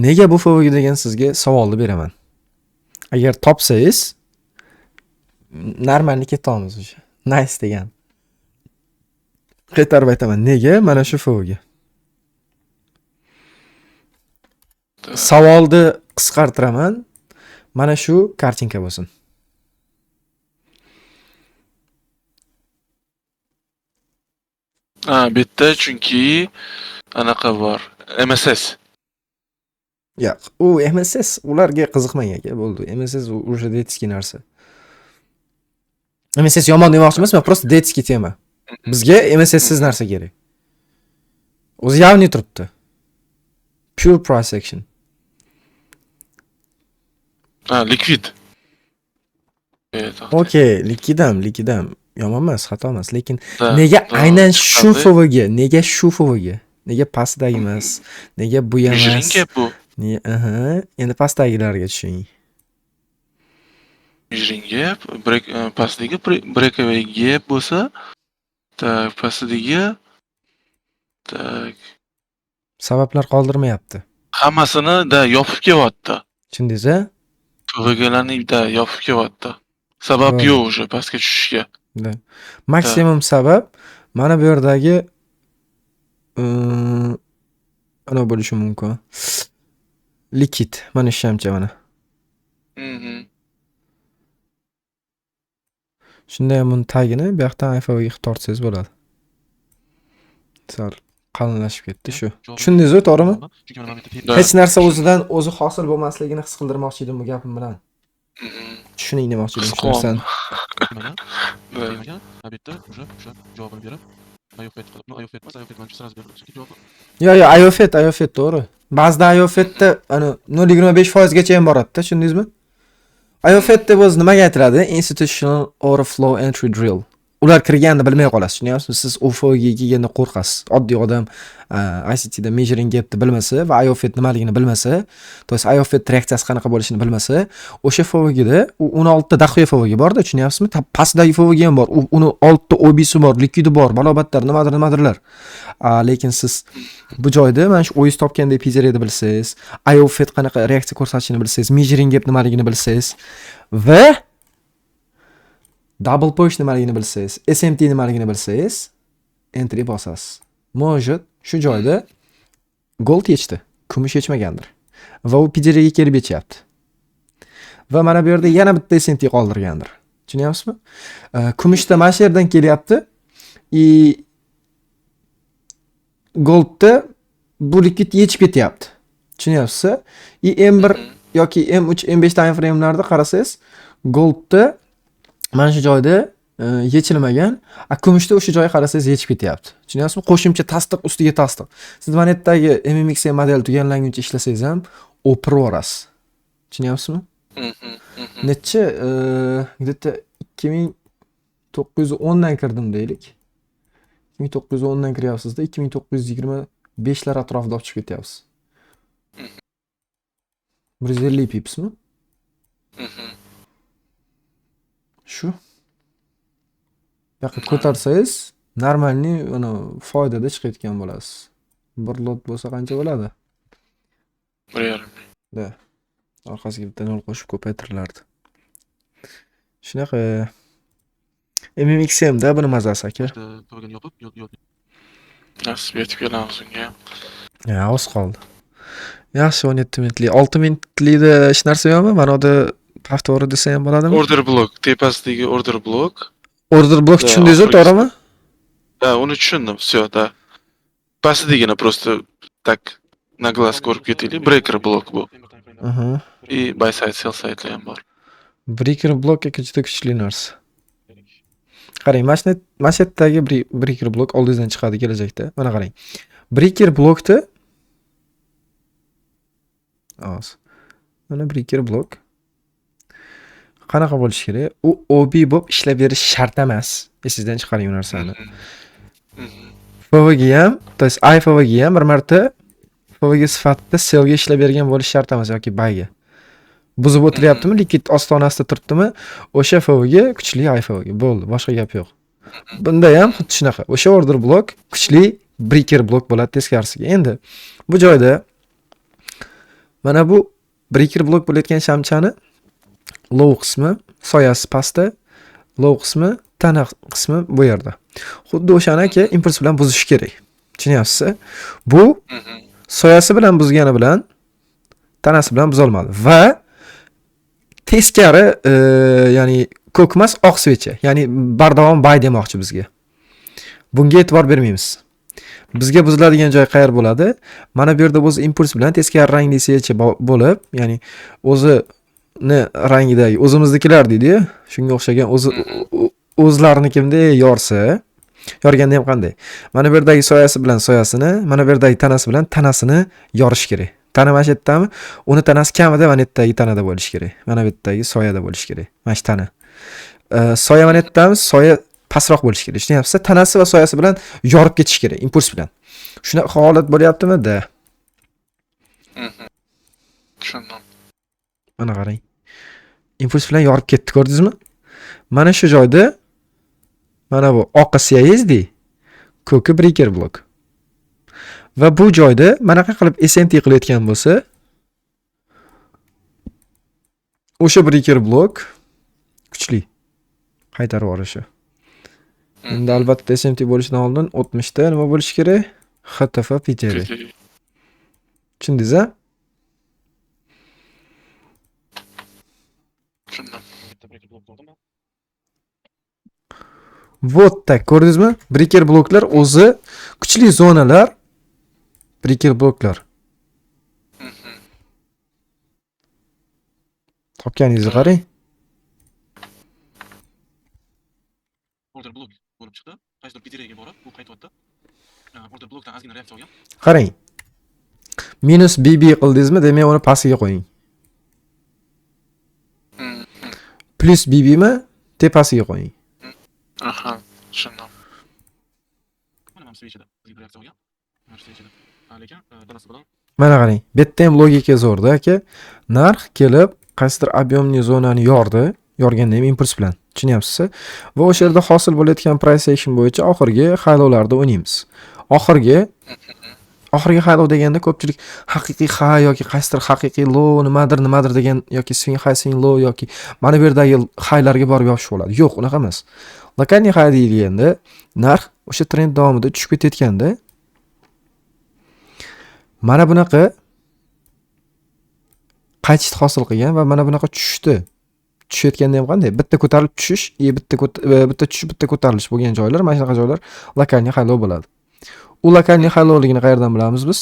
B: nega bu FVG degan sizga savolni beraman. Agar topsangiz, нормальный ketamiz o'sha. Nice degan. Qaytarib aytaman, nega mana shu FVG? Savolni qisqartiraman. Mana shu kartinka bo'lsin.
C: Ha, bu yerda chunki anaqa bor. MSS.
B: Yo'q, u MSS ularga qiziqmang aka, bo'ldi. MSS u уже детский narsa. MSS yomon demoqchi emasman, просто детский тема. Bizga MSSsiz narsa kerak. O'zi явный turibdi. Pure price action.
C: Ha, likvid. Evet,
B: Okey, likidam, likidam. Yomon emas, xato emas, lekin
C: Да,
B: nega
C: да,
B: aynan shu
C: chiqadi.
B: FVG? Nega shu FVG? Nega pastdagi emas? Nega bu emas?
C: Measuring gap bu.
B: Nega, aha, endi pastdagilarga tushing.
C: Measuring gap, break, pastdagi breakaway gap bo'lsa, так, pastdagi, так.
B: Sabablar qoldirmayapti.
C: Hammasini da yopib kelyapti.
B: Tushundingiz, a?
C: FVGlarni da yopib kelyapti. Sabab
B: Bo'ldi.
C: yo'q уже pastga tushishga.
B: Да. Maksimum sabab mana bu yerdagi ana bo'lishi mumkin. Likid, mana shu shamcha mana. Shunda ham buni tagini bu yoqdan FVG qilib tortsangiz bo'ladi. Sal qalinlashib ketdi shu. Tushundingiz-ku, to'g'rimi?
A: Chunki mana bu yerda
C: Да.
B: Hech narsa o'zidan o'zi hosil bo'lmasligini his qildirmoqchi edim bu gapim bilan. Tushuning demoqchi edim
C: His
B: shu narsani.
A: Temagan,
C: Да.
A: temagan. Bu yerda уже o'sha javobini berib, IOFED qilib, no, IOFED emas, IOFED manimcha сразу berib, chunki javobi
B: Yo'q, yo'q, IOFED, IOFED to'g'ri. Ba'zida IOFEDda ana 0.25 foizgacha ham boradi-da, tushundingizmi? IOFED deb o'zi nimaga aytiladi? Institutional Order Flow Entry Drill. Ular kirganini bilmay qolasiz, tushunyapsizmi? Siz OFGga kelganda qo'rqasiz. Oddiy odam ICTda measuring gapni bilmasa va IOFED nimaligini bilmasa, то есть IOFED reaksiyasi qanaqa bo'lishini bilmasa, o'sha FVGda u 16 ta дохуя FVG borda, tushunyapsizmi? Pastdagi FVG ham bor. Uni 6 ta OBsi bor, likvidi bor, balobatlar, nimadir, nimadirlar. Lekin siz bu joyda mana shu o'zingiz topgandek PDRni bilsangiz, IOFED qanaqa reaksiya ko'rsatishini bilsangiz, measuring gap nimaligini bilsangiz va double push nimaligini bilsangiz, SMT nimaligini bilsangiz, entry bosasiz. Может, shu joyda gold yechdi, kumush yechmagandir. Va u PDRga kelib yechyapti. Va mana bu yerda yana bitta SMT qoldirgandir. Tushunyapsizmi? Kumushda mana shu yerdan kelyapti. И goldda bu likvid yechib ketyapti. Tushunyapsiz? И M1 yoki M3, M5 time frame'larda qarasangiz, goldda mana shu joyda yechilmagan, a kumushda o'sha joyga qarasangiz yechib ketyapti. Tushunyapsizmi? Qo'shimcha tasdiq ustiga tasdiq. Siz mana yerdagi MMXM model tugallanguncha ishlasangiz ham o'pirib yuborasiz. Tushunyapsizmi?
C: Mhm.
B: Necha где-то 2910 dan kirdim deylik. 2910 dan kiryapsizda, 2925 lar atrofida olib chiqib ketyapsiz. 150 pipsmi?
C: Mhm.
B: Shu. Bu yoqqa ko'tarsangiz, нормальный ana foydada chiqayotgan bo'lasiz. Bir lot bo'lsa qancha bo'ladi?
C: 1,5.
B: Да. Orqasiga bitta nol qo'shib ko'paytirilardi. Shunaqa. MMXMda buni mazasi, aka.
A: FVGni yopib, yo'q.
C: Nasib yetib kelamiz unga ham.
B: Ya, oz qoldi. Yaxshi, 17 minutli. 6 minutlikda hech narsa yo'qmi? Mana bu повтор desa ham bo'ladimi?
C: Order block, tepasidagi order block.
B: Order block
C: Да,
B: tushundingiz,
C: oxirgisi.
B: to'g'rimi?
C: Да, uni tushundim. Всё, да. Pastidagini просто так на глаз ko'rib ketaylik. Breaker block bu.
B: Aha.
C: И buy side, sell side'lar ham bor.
B: Breaker block, aka, juda kuchli narsa. Qarang, mana shu yerdagi breaker block oldingizdan chiqadi kelajakda. Mana qarang. Breaker blockda hozir. Mana breaker block qanaqa bo'lishi kerak? U OB bo'lib ishlab berish shart emas. Esingizdan chiqaring u narsani. FVG ham, то есть IFVG ham bir marta FVG sifatida sellga ishlab bergan bo'lishi shart emas yoki buyga. Buzib o'tilyaptimi, likvid ostonasida turibdimi, o'sha FVG kuchli IFVG bo'ldi, boshqa gap yo'q. Bunda ham xuddi shunaqa. O'sha order block kuchli breaker block bo'ladi teskarisiga. Endi bu joyda mana bu breaker block bo'layotgan shamchani low qismi, soyasi pastda, low qismi, tana qismi bu yerda. Xuddi o'shani, aka, impuls bilan buzish kerak. Tushunyapsiz? Bu soyasi bilan buzgani bilan tanasi bilan buzolmadi va teskari, ya'ni ko'k emas, oq свеча, ya'ni bardavom buy demoqchi bizga. Bunga e'tibor bermaymiz. Bizga buziladigan joy qayer bo'ladi? Mana bu yerda o'zi impuls bilan teskari rangli свеча bo'lib, ya'ni o'zini rangidagi o'zimiznikilar deydi-yu, shunga o'xshagan o'zi o'zlarinikimdek yorsa, yorganda ham qanday? Mana bu yerdagi soyasi bilan soyasini, mana bu yerdagi tanasi bilan tanasini yorish kerak. Tana mana shu yerdami? Uni tanasi kamida mana bu yerdagi tanada bo'lishi kerak. Mana bu yerdagi soyada bo'lishi kerak. Mana shu tana. Soya mana bu yerdami? Soya pastroq bo'lishi kerak. Tushunyapsiz? Tanasi va soyasi bilan yorib ketish kerak, impuls bilan. Shunaqa holat bo'lyaptimi? Да.
C: Tushundim.
B: Mana qarang. Impuls bilan yorib ketdi, ko'rdingizmi? Mana shu joyda mana bu oqi CISD, ko'ki breaker block. Va bu joyda manaqa qilib SMT qilayotgan bo'lsa, o'sha breaker block kuchli qaytarib yuborishi. Endi albatta SMT bo'lishidan oldin o'tmishda nima bo'lishi kerak? HTF PTR.
C: PTR.
B: Tushundingiz, a?
C: Tushundim.
A: Bitta breaker blok ko'rdimmi?
B: Вот так, ko'rdingizmi? Breaker bloklar o'zi kuchli zonalar, breaker bloklar. Topganingizni qarang.
A: Order blok bo'lib chiqdi. Qaysidir PTRga borib, u qaytyapti. Order blokdan ozgina reaksiya olgan.
B: Qarang. Minus BB qildingizmi, demak uni pastiga qo'ying. Plus BBmi, tepasiga qo'ying.
C: Aha. Tushundim.
A: Mana mana свеча da bizga reaksiya olgan. Mana shu свеча da. Lekin dadasi bilan
B: Mana qarang, bu yerda ham logika zo'rda aka. Narx kelib qaysidir объемный zonani yordi, yorganda ham impuls bilan. Tushunyapsiz? Va o'sha yerda hosil bo'layotgan price action bo'yicha oxirgi high lowlarda o'ynaymiz. Oxirgi high low deganda ko'pchilik haqiqiy high yoki qaysidir haqiqiy low nimadir nimadir degan yoki swing high, swing low yoki mana bu yerdagi highlarga borib yopishib oladi. Yo'q, unaqa emas. Локальный high deyilganda narx o'sha trend davomida tushib ketayotganda mana bunaqa qaytishni hosil qilgan va mana bunaqa tushishdi. Tushayotganda ham qanday? Bitta ko'tarilib tushish, и bitta tushish, bitta ko'tarilish bo'lgan joylar, mana shunaqa joylar локальный high low bo'ladi. U локальный high lowligini qayerdan bilamiz biz?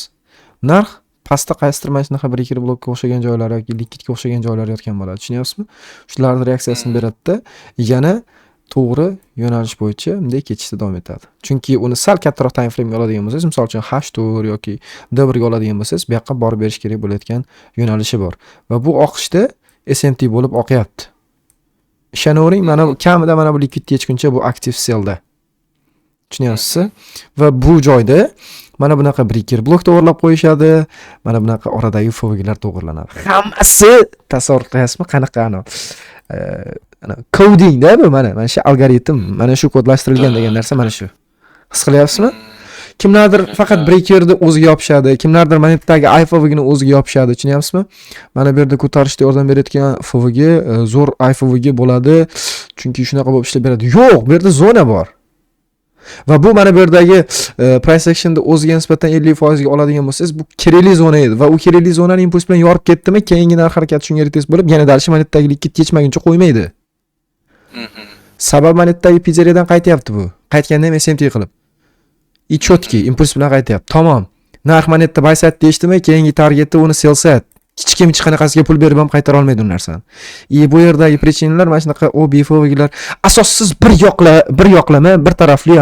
B: Narx pastda qaysidir mana shunaqa breaker blokka o'xshagan joylar yoki likidga o'xshagan joylar yotgan bo'ladi. Tushunyapsizmi? Shularning reaksiyasini beradida, yana to'g'ri yo'nalish bo'yicha bunday ketishda davom etadi. Chunki uni sal kattaroq time frame'ga oladigan bo'lsangiz, misol uchun H4 yoki D1 ga oladigan bo'lsangiz, bu yoqqa borib berish kerak bo'layotgan yo'nalishi bor. Va bu oqishda SMT bo'lib oqyapti. Ishonavering, mana bu kamida mana bu likidni yechguncha bu aktiv sellda. Tushunyapsizmi? Va bu joyda mana bunaqa breaker blok to'g'irlab qo'yishadi, mana bunaqa oradagi FVGlar to'g'irlanadi. Hammasi, tasavvur qilyapsizmi, qanaqa ana codingda bu, mana shu algoritm, mana shu kodlashtirilgan degan narsa mana shu. His qilyapsizmi? Kimlardir faqat breakerni o'ziga yopishadi, kimlardir mana bu yerdagi IFVGni o'ziga yopishadi, tushunyapsizmi? Mana bu yerda ko'tarishda yordam berayotgan FVG zo'r IFVG bo'ladi, chunki shunaqa bo'lib ishlab beradi. Yo'q, bu yerda zona bor. Va bu mana bu yerdagi price actionda o'ziga nisbatan 50% ga oladigan bo'lsangiz, bu kerakli zona edi va u kerakli zonani impuls bilan yorib ketdimi, keyingi narx harakati shunga retest bo'lib, yana дальше mana bu yerdagi likid yechmaguncha qo'ymaydi. Sabab mana bu yerdagi pizzeriyadan qaytyapti bu. Qaytganda ham SMT qilib. И четкий impuls bilan qaytyapti. Tamom. Narx mana bu yerda buy side deyishdimi, keyingi targetda uni sell side. Hech kim hech qanaqasiga pul berib ham qaytara olmaydi u narsani. И bu yerdagi причина lar mana shunaqa OB, FVGlar asossiz bir yoqlama, bir tarafli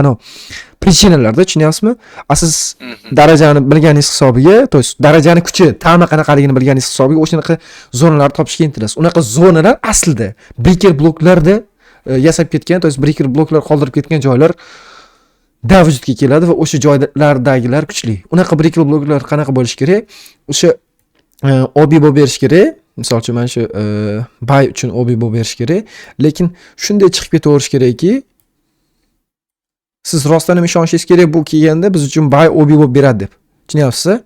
B: причина larda, tushunyapsizmi? A siz darajani bilganingiz hisobiga, то есть darajani kuchi, ta'mi qanaqaligini bilganingiz hisobiga o'shanaqa zonalarni topishga intilasiz. Unaqa zonalar aslida breaker bloklarda yasab ketgan, то есть breaker bloklar qoldirib ketgan joylar da vujudga keladi va o'sha joylardagilar kuchli. Unaqa breaker bloklar qanaqa bo'lishi kerak? O'sha OB bo'lib berish kerak. Misol uchun mana shu buy uchun OB bo'lib berish kerak. Lekin shunday chiqib ketaverish kerakki, siz rostdan ham ishonishingiz kerak, bu kelganda biz uchun buy OB bo'lib beradi deb. Tushunyapsiz?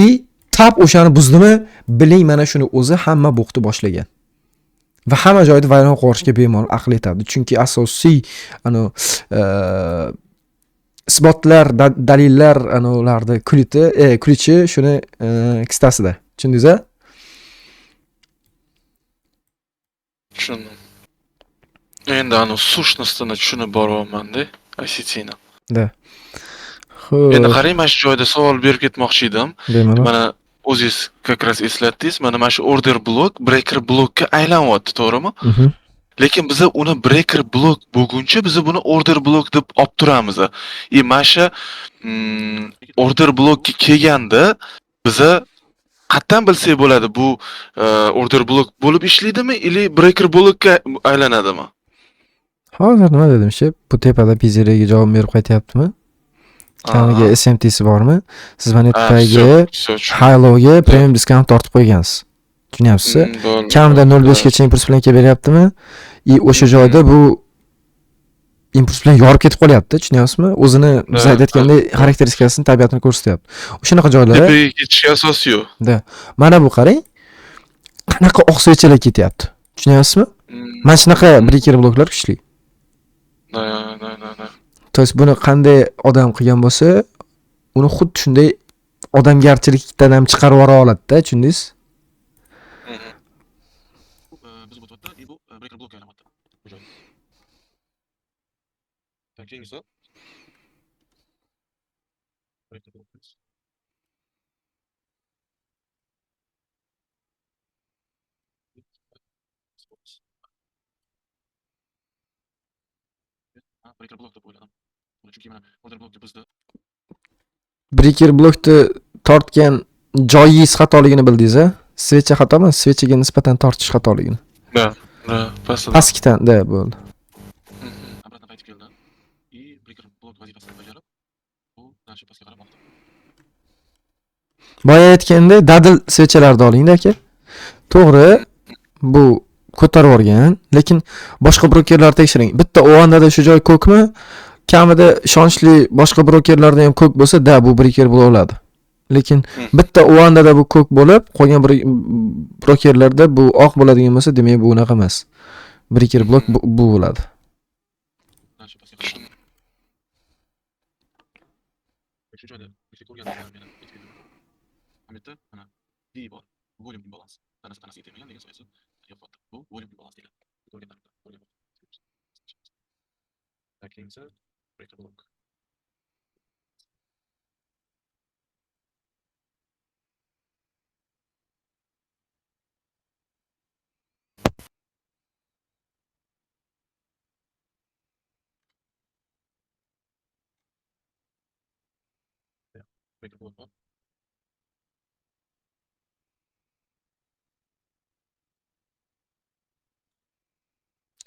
B: И tap o'shani buzdimi, biling, mana shuni o'zi hamma bo'xni boshlagan. Va hamma joyda vayron qilishga bemalol aql yetadi. Chunki asosiy isbotlar, dalillar ularni ключ i shuni kistasida. Tushundingiz a?
C: Tushundim. Endi anu сущность ini tushunib boryapman-da, ICTni.
B: Да.
C: Endi
B: Xo'p,
C: qarang, mana shu joyda savol berib ketmoqchi edim.
B: Bemalol.
C: Mana o'zingiz как раз eslatdingiz, mana shu order block breaker blokka aylanyapti, to'g'rimi?
B: Mhm.
C: Lekin biza uni breaker block bo'lguncha biza buni order block deb olib turamiz. И mana shu order blockka kelganda biza qayerdan bilsak bo'ladi, bu order block bo'lib ishlaydimi или breaker blockka aylanadimi?
B: Hozir nima dedim shu? Bu tepada pizzeriyaga javob berib qaytyaptimi? Kamiga SMTsi bormi? Siz mana yerdagi
C: Всё, всё, tushundim.
B: High lowga premium discount tortib qo'ygansiz. Tushunyapsiz?
C: Bo'ldi.
B: Kamida 0.5 gacha impuls bilan kelib beryaptimi? И o'sha joyda bu impuls bilan yorib ketib qolyapti, tushunyapsizmi? O'zini biz aytayotgandek xarakteristikasini, tabiatini ko'rsatyapti. O'shanaqa joylar
C: Tepaga ketishga asos yo'q.
B: Да. Mana bu qarang, qanaqa oq свеча lar ketyapti. Tushunyapsizmi? Mana shunaqa breaker bloklar kuchli.
C: Да.
B: То есть buni qanday odam qilgan bo'lsa, uni xuddi shunday odamgarchilikdan ham chiqarib yubora oladida, tushundingiz?
C: Mhm.
A: Bu buzib o'tyapti и bu breaker blokka aylanyapti. Bu joyda. Так, keyingisi. Breaker block. Ha, breaker block deb o'yladim. Buni chunki mana order blockni buzdi.
B: Breaker blokni tortgan joyingiz xatoligini bildingiz a? Свеча xato emas, свеча ga nisbatan tortish xatoligini.
C: Да, да, pastida.
B: Pastkidan, да, bo'ldi.
C: Mhm.
A: Обратно Vazifasini bajarib, bu дальше pastga qarab oqdi.
B: Boya aytgandek, dadil свеча larni olingda, aka. To'g'ri, bu ko'tarib yuborgan, lekin boshqa brokerlarni tekshiring. Bitta OANDAda shu joy ko'kmi? Kamida ishonchli boshqa brokerlarda ham ko'k bo'lsa, da, bu breaker bo'la oladi. Lekin bitta OANDAda bu ko'k bo'lib, qolgan brokerlarda bu oq bo'ladigan bo'lsa, demak bu unaqa emas. Breaker block bu bo'ladi.
A: Дальше pastga qarab oqdi. Shu joyda bizga ko'rgan narsalarim yana aytib beraman. Mana bu yerda mana D bor. Volume imbalance. Tanasi tanasiga tegmagan degan soyasi yopyapti. Bu volume imbalance deyiladi. Ko'rgan tarafda, ko'rgan. Так, keyingisi breaker block. Breaker block bor.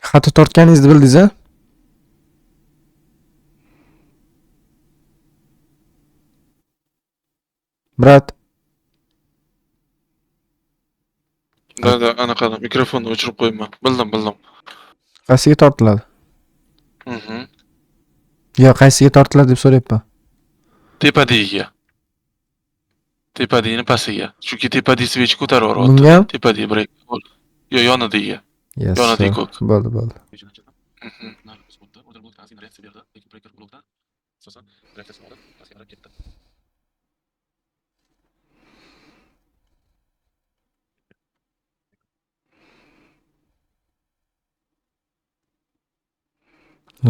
B: Xato tortganingizni bildingiz, a? Брат.
C: Да, да, anaqa mikrofonni o'chirib qo'yibman. Bildim, bildim.
B: Qaysiga tortiladi?
C: Mhm.
B: Yo, qaysiga tortiladi deb so'rayapman.
C: Tepadagiga. Tepadagini pastiga. Chunki tepadagi свеч ko'tarib yuboryapti.
B: Bunga ham?
C: Tepadagi break. Yo, yonidagiga.
B: Yes.
C: Yonidagi ko'k.
B: Bo'ldi, bo'ldi.
A: Свеча ni chizdim. Narx o'tdi. Order blockdan ozgina reaksiya berdi, lekin breaker blockdan asosan reaksiyasini olib, pastga qarab ketdi.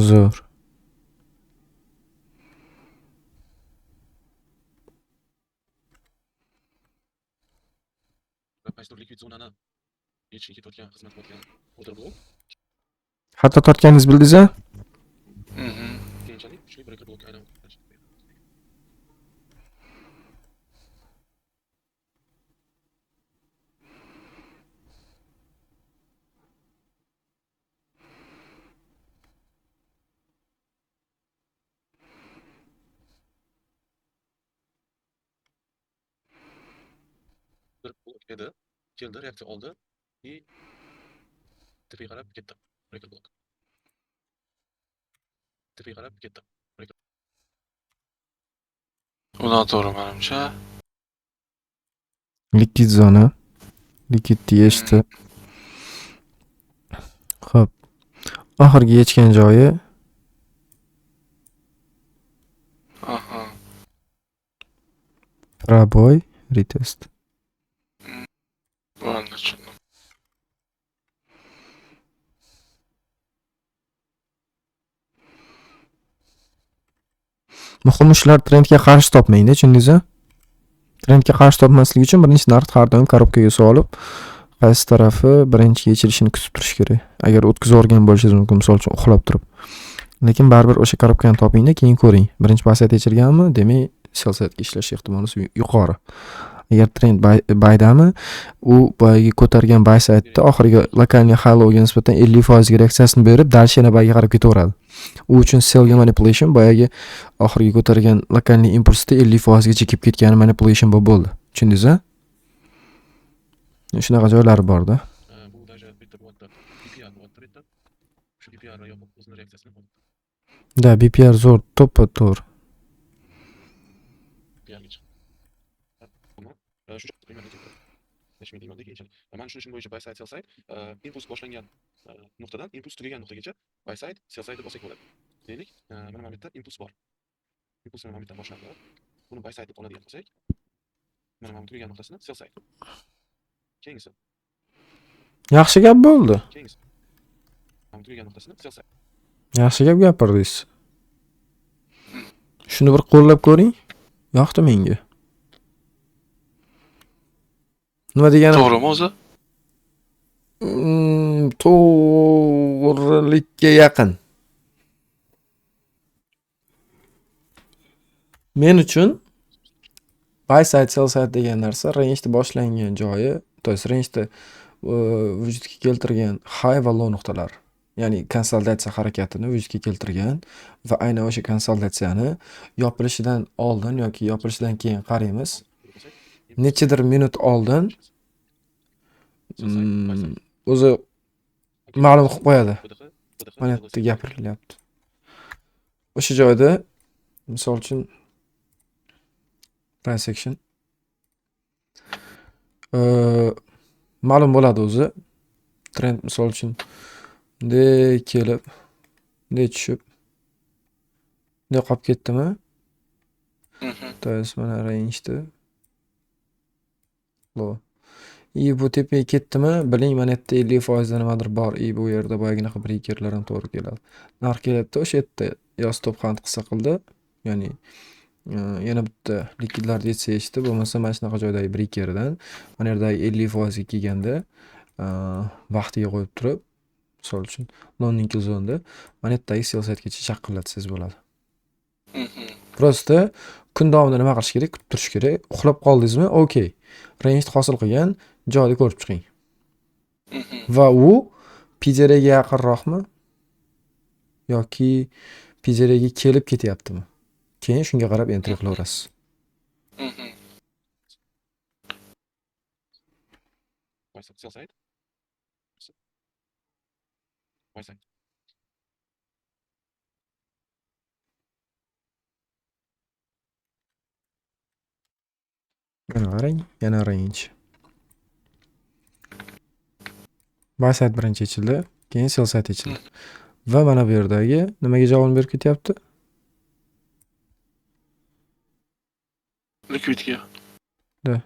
B: Zo'r.
A: Va qaysidir likvid zonani yechishga ketayotgan, xizmat qilayotgan order block
B: Xato tortganingizni bildingiz, a?
C: Mhm.
A: keyinchalik kuchli breaker blockka aylanib. Bir blok edi. Keldi, reaksiya oldi и tepaga qarab ketdi. Breaker block. Tepaga qarab ketdi. Breaker
C: Bu noto'g'ri menimcha.
B: Likvid zona. Likidni yechdi. Xo'p. Oxirgi yechgan joyi Пробой, retest.
C: Bo'ldi, tushundim.
B: Muhimi, shular trendga qarshi topmangda, tushundingizmi? Trendga qarshi topmaslik uchun birinchi narx har doim коробка ga solib, qaysi tarafi birinchi yechilishini kutib turish kerak. Agar o'tkazib yuborgan bo'lishingiz mumkin, misol uchun uxlab turib. Lekin baribir o'sha коробка ni topingda, keyin ko'ring. Birinchi buy side yechilganmi, demak sell sidega ishlash ehtimoli yuqori. Agar trend buydami, u boyagi ko'targan buy side'da oxirgi локальный high lowga nisbatan 50% ga reaksiyasini berib, дальше yana buyga qarab ketaveradi. U uchun sellga manipulation boyagi oxirgi ko'targan локальный impulsda 50% gacha kelib ketgani manipulation bo'lib bo'ldi. Tushundingiz-a? Shunaqa joylari borda.
A: Bu даже bitta bo'lyapti. BPR bo'lyapti bitta. Shu BPR yopib o'zini reaksiyasini oldi.
B: Да, BPR zo'r, to'ppa to'g'ri.
A: BPR ga chiqdi. Shu примерно ketdi. Nechta deyman keyinchalik. Mani tushunishim bo'yicha buy side, sell side impuls boshlangan nuqtadan impuls tugagan nuqtagacha buy side, sell side deb olsak bo'ladi. Deylik, mana bu yerda impuls bor. Impuls mana bu yerdan boshlandi. Buni buy side deb oladigan bo'lsak, mana bu tugagan nuqtasini sell side. Keyingisi.
B: Yaxshi gap bo'ldi.
A: Keyingisi. Mana bu tugagan nuqtasini sell side.
B: Yaxshi gap gapirdingiz. Shuni bir qo'llab ko'ring. Yoqdi menga. Nima degani?
C: To'g'rimi o'zi?
B: To'g'rilikka yaqin. Men uchun buy side, sell side degan narsa rangeda boshlangan joyi, то есть rangeda vujudga keltirgan high va low nuqtalari. Ya'ni konsolidatsiya harakatini vujudga keltirgan va aynan o'sha konsolidatsiyani yopilishidan oldin yoki yopilishidan keyin qaraymiz. Nechadir minut oldin o'zi ma'lum qilib qo'yadi. Mana bu yerda gapirilyapti. O'sha joyda misol uchun price action ma'lum bo'ladi o'zi. Trend misol uchun bunday kelib, bunday tushib, bunday qolib ketdimi? То есть mana range'da low. И bu tepaga ketdimi, biling, mana yerda 50% da nimadir bor. И bu yerda boyaginaqa breakerlar ham to'g'ri keladi. Narx kelyapti, o'sha yerda yo stop hunt qilsa qildi, ya'ni yana bitta likidlarni yechsa yechdi, bo'lmasa mana shunaqa joydagi breakerdan mana yerdagi 50% ga kelganda vaqtiga qo'yib turib, misol uchun London kill zonada mana yerdagi sell sidegacha chaqillatsangiz bo'ladi. Просто kun davomida nima qilish kerak? Kutib turish kerak. Uxlab qoldingizmi? Okey. Range hosil qilgan joyda ko'rib chiqing. Va u PDRga yaqinroqmi yoki PDRga kelib ketyaptimi? Keyin shunga qarab entry qilaverasiz.
A: Buy side, sell side. Buy side.
B: Mana qarang, yana range. Buy side birinchi yechildi, keyin sell side yechildi. Va mana bu yerdagi nimaga javobini berib ketyapti?
C: Likvidga.
B: Da.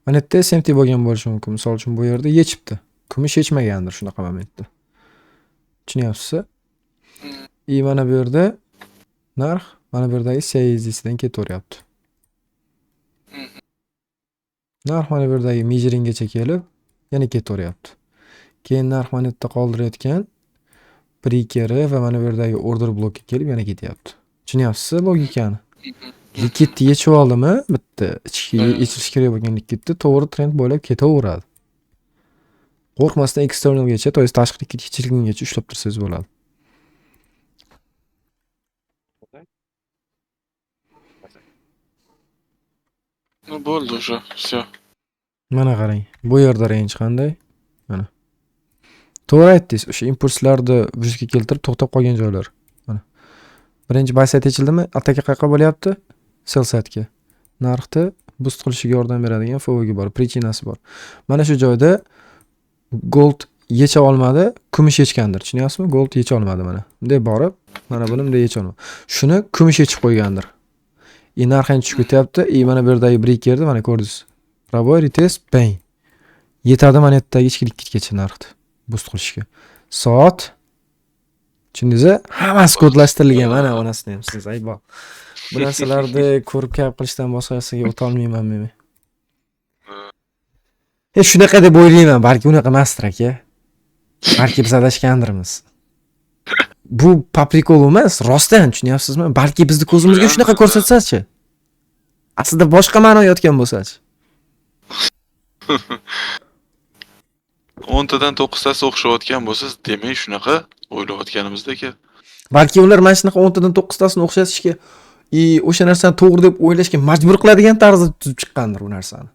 B: Mana yerda SMT bo'lgan bo'lishi mumkin. Misol uchun bu yerda yechibdi. Kumush yechmagandir shunaqa momentda. Tushunyapsiz? И mana bu yerda narx mana bu yerdagi CISDsidan ketaveryapti. Narx mana bu yerdagi measuringgacha kelib, yana ketaveryapti. Keyin narx mana yerda qoldirayotgan breakeri va mana bu yerdagi order blokka kelib yana ketyapti. Tushunyapsiz logikani? Likidni yechib oldimi? Bitta ichki yechilishi kerak bo'lgan likidni to'g'ri trend bo'ylab ketaveradi. Qo'rqmasdan externalgacha, to есть tashqi likid yechilgungacha ushlab tursangiz bo'ladi.
C: Ну bo'ldi уже, всё.
B: Mana qarang, bu yerda range qanday? Mana. To'g'ri aytdingiz, o'sha impulslarni vujudga keltirib to'xtab qolgan joylar. Mana. Birinchi buy side yechildimi? Ataka qayerga bo'lyapti? Sell side'ga. Narxni boost qilishiga yordam beradigan FVG bor, причина si bor. Mana shu joyda gold yecha olmadi, kumush yechgandir. Tushunyapsizmi? Gold yecha olmadi mana. Bunday borib, mana buni bunday yecha olmadi. Shuni kumush yechib qo'ygandir. И narx ham tushib ketyapti. И mana bu yerdagi breakerni mana ko'rdingiz. Пробой, retest, bang. Yetadi mana yerdagi ichki likidgacha narxni boost qilishga. Soat tushundingiz? Hammasi kodlashtirilgan. Mana onasini ham siz aybol. Bu narsalarni ko'rib kayf qilishdan boshqasiga o'ta olmayman men. Shunaqa deb o'ylayman, balki unaqa emasdir aka. Balki biz adashgandirmiz. Bu по приколу emas, rostdan tushunyapsizmi? Balki bizni ko'zimizga shunaqa ko'rsatsa-chi. Aslida boshqa ma'no yotgan bo'lsa-chi.
C: 10tadan 9tasi o'xshayotgan bo'lsa, demak shunaqa o'ylayotganimizda aka.
B: Balki ular mana shunaqa 10tadan 9tasini o'xshatishga и o'sha narsani to'g'ri deb o'ylashga majbur qiladigan tarzda tuzib chiqqandir u narsani.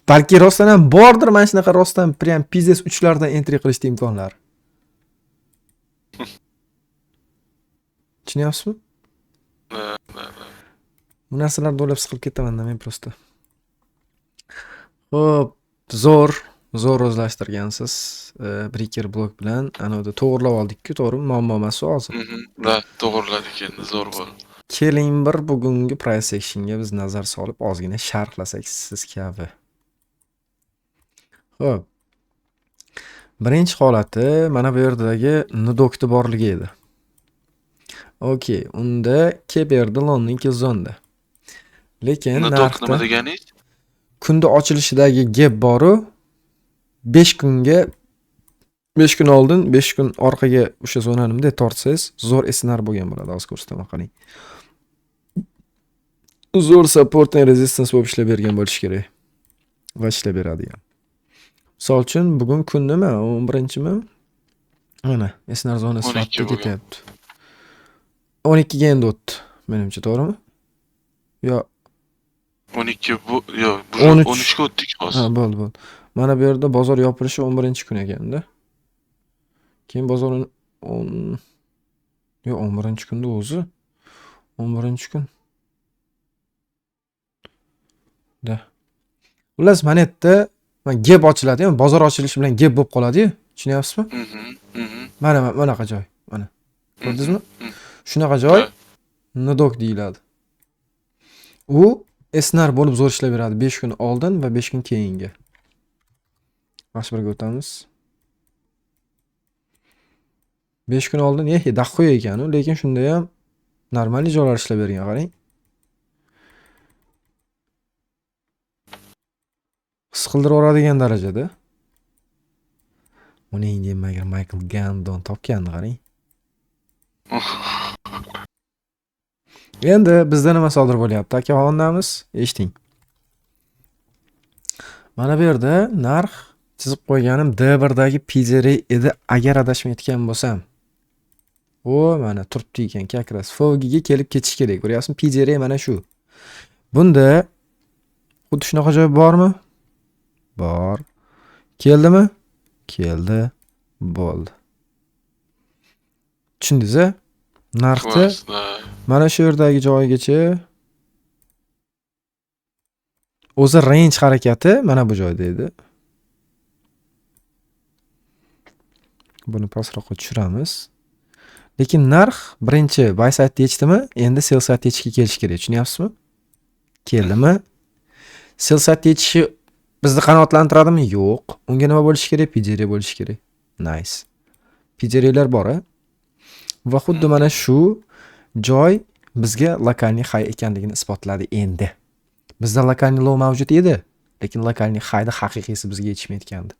B: Balki rostdan ham bordir mana shunaqa rostdan prям pizdes uchlardan entry qilishda imkonlar. Tushunyapsizmi? Bu narsalarni o'ylab siqilib ketaman men просто. Xo'p, zo'r, zo'r o'zlashtirgansiz. Breaker blok bilan ana unda to'g'rilab oldik-ku, to'g'rimi? Muammo emas hozir.
C: Да, to'g'riladik endi, zo'r bo'ldi.
B: Keling bir bugungi price actionga biz nazar solib ozgina sharhlasak siz kabi. Xo'p. Birinchi holati mana bu yerdagi nidokni borligi edi. Okey, unda kelib berdi London kill zonda. Lekin
C: Nidok
B: narxda
C: nima deganingiz?
B: Kunda ochilishidagi gap boru 5 kunga, 5 kun oldin, 5 kun orqaga o'sha zonani bunday tortsangiz, zo'r SNR bo'lgan bo'ladi. Hozir ko'rsataman, qarang. Zo'r support and resistance bo'lib ishlab bergan bo'lishi kerak. Va ishlab beradi ham. Misol uchun, bugun kun nima? 11-mi? Mana, SNR zona
C: 12
B: sifatida
C: bugun.
B: Ketyapti. 12 ga endi o'tdi, menimcha, to'g'rimi? Yo,
C: 12 bu yo'q, bu
B: 13.
C: 13 ga o'tdik hozir.
B: Ha, bo'ldi, bo'ldi. Mana bu yerda bozor yopilishi 11-kun ekanda. Keyin bozor 10, yo'q, 11-kunda o'zi. 11-kun. Да. Xullas, mana yerda mana gap ochiladi, bozor ochilishi bilan gap bo'lib qoladi-yu. Tushunyapsizmi?
C: Mhm.
B: Mana bunaqa joy. Mana. Ko'rdingizmi?
C: Mhm.
B: Shunaqa joy
C: Ha.
B: NDOG deyiladi. U SNR bo'lib zo'r ishlab beradi 5 kun oldin va 5 kun keyingi. H1 ga o'tamiz. 5 kun oldin дохуя ekan u, lekin shunda ham нормальный joylar ishlab bergan, qarang. His qildirib yuboradigan darajada. Uning demak Michael Gandon topganni qarang. Endi bizda nima sodir bo'lyapti? Akaxonamiz, eshiting. Mana bu yerda narx chizib qo'yganim D1 dagi PDR edi, agar adashmayotgan bo'lsam. O, mana turibdi ekan, как раз FVG ga kelib ketish kerak. Ko'ryapsizmi? PDR mana shu. Bunda xuddi shunaqa joy bormi? Bor. Keldimi? Keldi. Bo'ldi. Tushundingiz-a? Narxni mana shu yerdagi joyigacha o'zi range harakati mana bu joyda edi. Buni pastroqqa tushiramiz. Lekin narx birinchi buy side yechdimi? Endi sell side yechishga kelish kerak. Tushunyapsizmi? Keldimi? Sell side yechishi bizni qanoatlantiradimi? Yo'q. Unga nima bo'lishi kerak? PDR bo'lishi kerak. Nice. PDRlar bor-a? Va xuddi mana shu joy bizga локальный high ekanligini isbotladi endi. Bizda локальный low mavjud edi, lekin локальный highda haqiqiysi bizga yetishmayotgandi.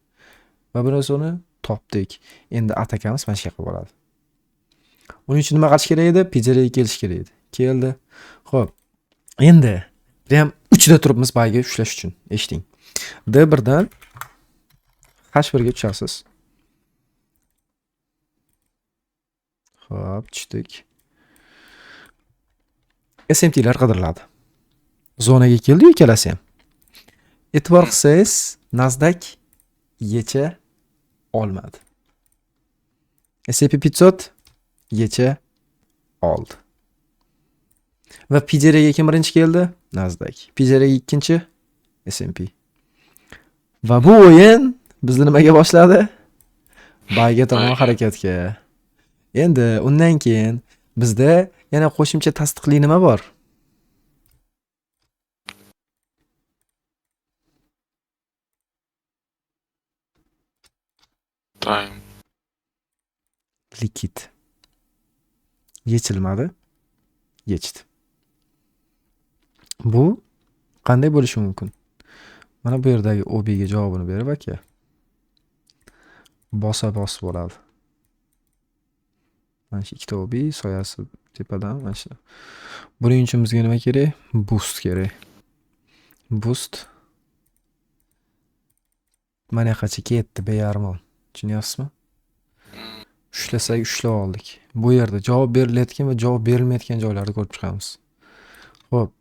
B: Va biz uni topdik. Endi atakamiz mana shu yoqqa bo'ladi. Uning uchun nima qilish kerak edi? PDRga kelish kerak edi. Keldi. Xo'p. Endi prям uchida turibmiz buyga ushlash uchun. Eshiting. D1 dan H1 ga tushasiz. Xo'p, tushdik. SMTlar qidiriladi. Zonaga keldi-yu ikkalasi ham. E'tibor qilsangiz, Nasdaq yecha olmadi. S&P 500 yecha oldi. Va PDRga kim birinchi keldi? Nasdaq. PDRga ikkinchi S&P. Va bu o'yin bizni nimaga boshladi? Buyga tomon harakatga. Endi undan keyin bizda yana qo'shimcha tasdiqli nima bor?
C: Time.
B: Likid. Yechilmadi. Yechdi. Bu qanday bo'lishi mumkin? Mana bu yerdagi OB ga javobini berib aka. Bosa bos bo'ladi. Mana shu ikkita OB soyasi tepadan mana shu. Buning uchun bizga nima kerak? Boost kerak. Boost mana yoqqacha ketdi bearmon. Tushunyapsizmi? Ushlasak ushlab oldik. Bu yerda javob berilayotgan va javob berilmayotgan joylarni ko'rib chiqamiz. Xo'p,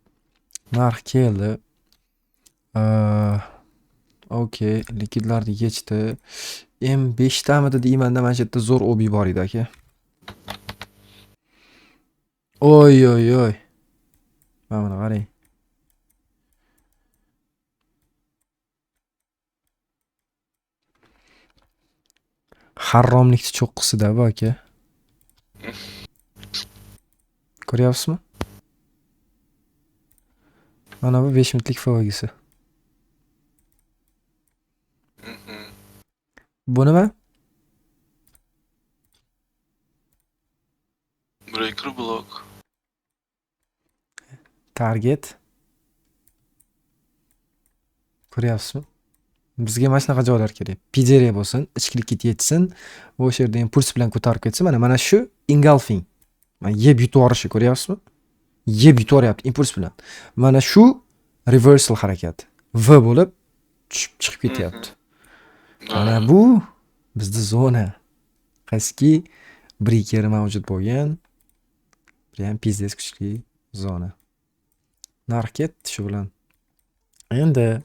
B: narx keldi. Okey, likidlarni yechdi. M5 tamidi deymanda mana shu yerda zo'r OB bor edi aka. Oy oy oy. Mana buni qarang. Haromlikni cho'qqisida bu aka. Ko'ryapsizmi? Mana bu 5 minutlik FVGsi. Bu nima?
C: Breaker block.
B: Target. Ko'ryapsizmi? Bizga mana shunaqa joylar kerak. PDR bo'lsin, ichkilikka yetsin, va o'sha yerda impuls bilan ko'tarib ketsin. Mana shu engulfing. Mana yeb yutib yuborishi, ko'ryapsizmi? Yeb yutib yuboryapti impuls bilan. Mana shu reversal harakati. V bo'lib tushib chiqib ketyapti. Mana bu bizda zona. Qaysiki breaker mavjud bo'lgan, prям пиздец kuchli zona. Narx ketdi shu bilan. Endi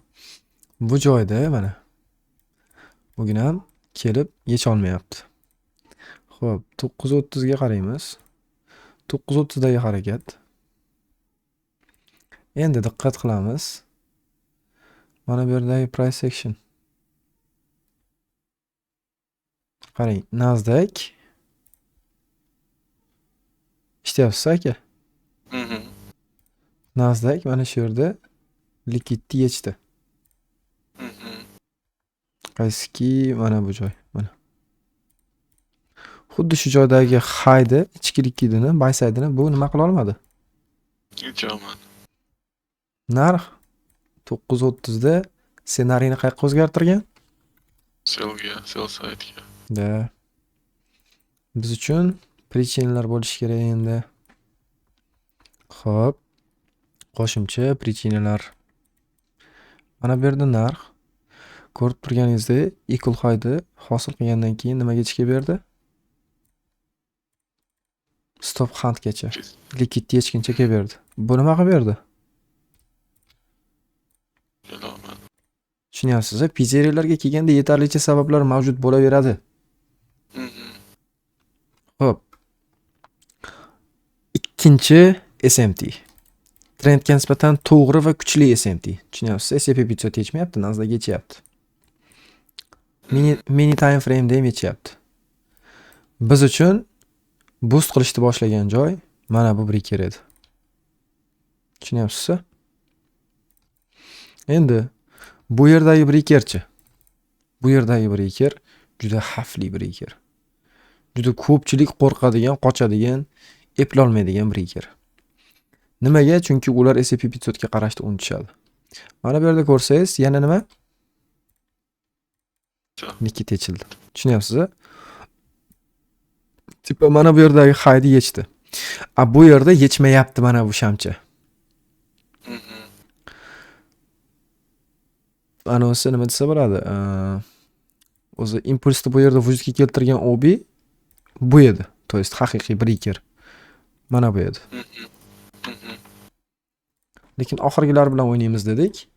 B: bu joyda mana bugun ham kelib yecholmayapti. Xo'p, 9:30 ga qaraymiz. 9:30 dagi harakat. Endi diqqat qilamiz. Mana bu yerdagi price action. Qarang, Nasdaq ishlatyapsiz aka? Nasdaq mana shu yerda likidni yechdi. Qaysiki mana bu joy, mana. Xuddi shu joydagi highni, ichki likidini, buy side'ini bu nima qila olmadi?
C: Yecholmadi.
B: Narx 9:30 da ssenariyni qayoqqa o'zgartirgan?
C: Sellga, sell side'ga.
B: Da. Biz uchun причина lar bo'lishi kerak endi. Xo'p. Qo'shimcha причина lar. Mana bu yerda narx ko'rib turganingizdek equal highni hosil qilgandan keyin nimaga chiqib berdi? Stop huntgacha. Likidni yechguncha kelib berdi. Bu nima qilib berdi? Tushunyapsiz-a? Pizzeriyalarga kelganda yetarlicha sabablar mavjud bo'laveradi. Xo'p. Ikkinchi SMT. Trendga nisbatan to'g'ri va kuchli SMT. Tushunyapsiz? S&P 500 yechmayapti, Nasdaq yechyapti. Mini time frame'da ham yechyapti. Biz uchun boost qilishni boshlagan joy mana bu breaker edi. Tushunyapsiz? Endi bu yerdagi breakerchi. Bu yerdagi breaker juda xavfli breaker. Juda ko'pchilik qo'rqadigan, qochadigan, eplolmaydigan breaker. Nimaga? Chunki ular S&P 500 ga qarashni unutishadi. Mana bu yerda ko'rsangiz, yana nima? Likid yechildi. Tushunyapsiz-a? Tipa mana bu yerdagi highni yechdi. A bu yerda yechmayapti mana bu shamcha. Anonsi nima desa bo'ladi? O'zi impulsni bu yerda vujudga keltirgan OB bu edi. То есть haqiqiy breaker. Mana bu edi. Lekin oxirgilar bilan o'ynaymiz dedik.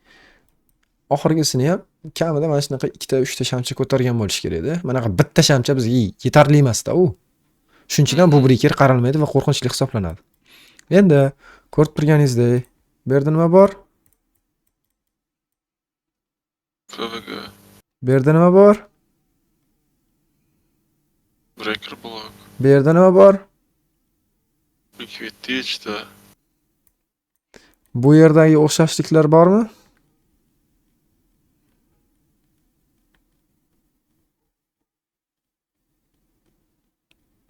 B: Oxirgisini ham kamida mana shunaqa ikkita, uchta shamcha ko'targan bo'lish kerak edi. Manaqa bitta shamcha bizga yetarli emas-da u. Shuning uchun ham bu breaker qaralmaydi va qo'rqinchli hisoblanadi. Endi ko'rib turganingizdek, bu yerda nima bor?
C: FVG.
B: Bu yerda nima bor?
C: Breaker block.
B: Bu yerda nima bor?
C: Liquidity yechdi.
B: Bu yerdagi o'xshashliklar bormi?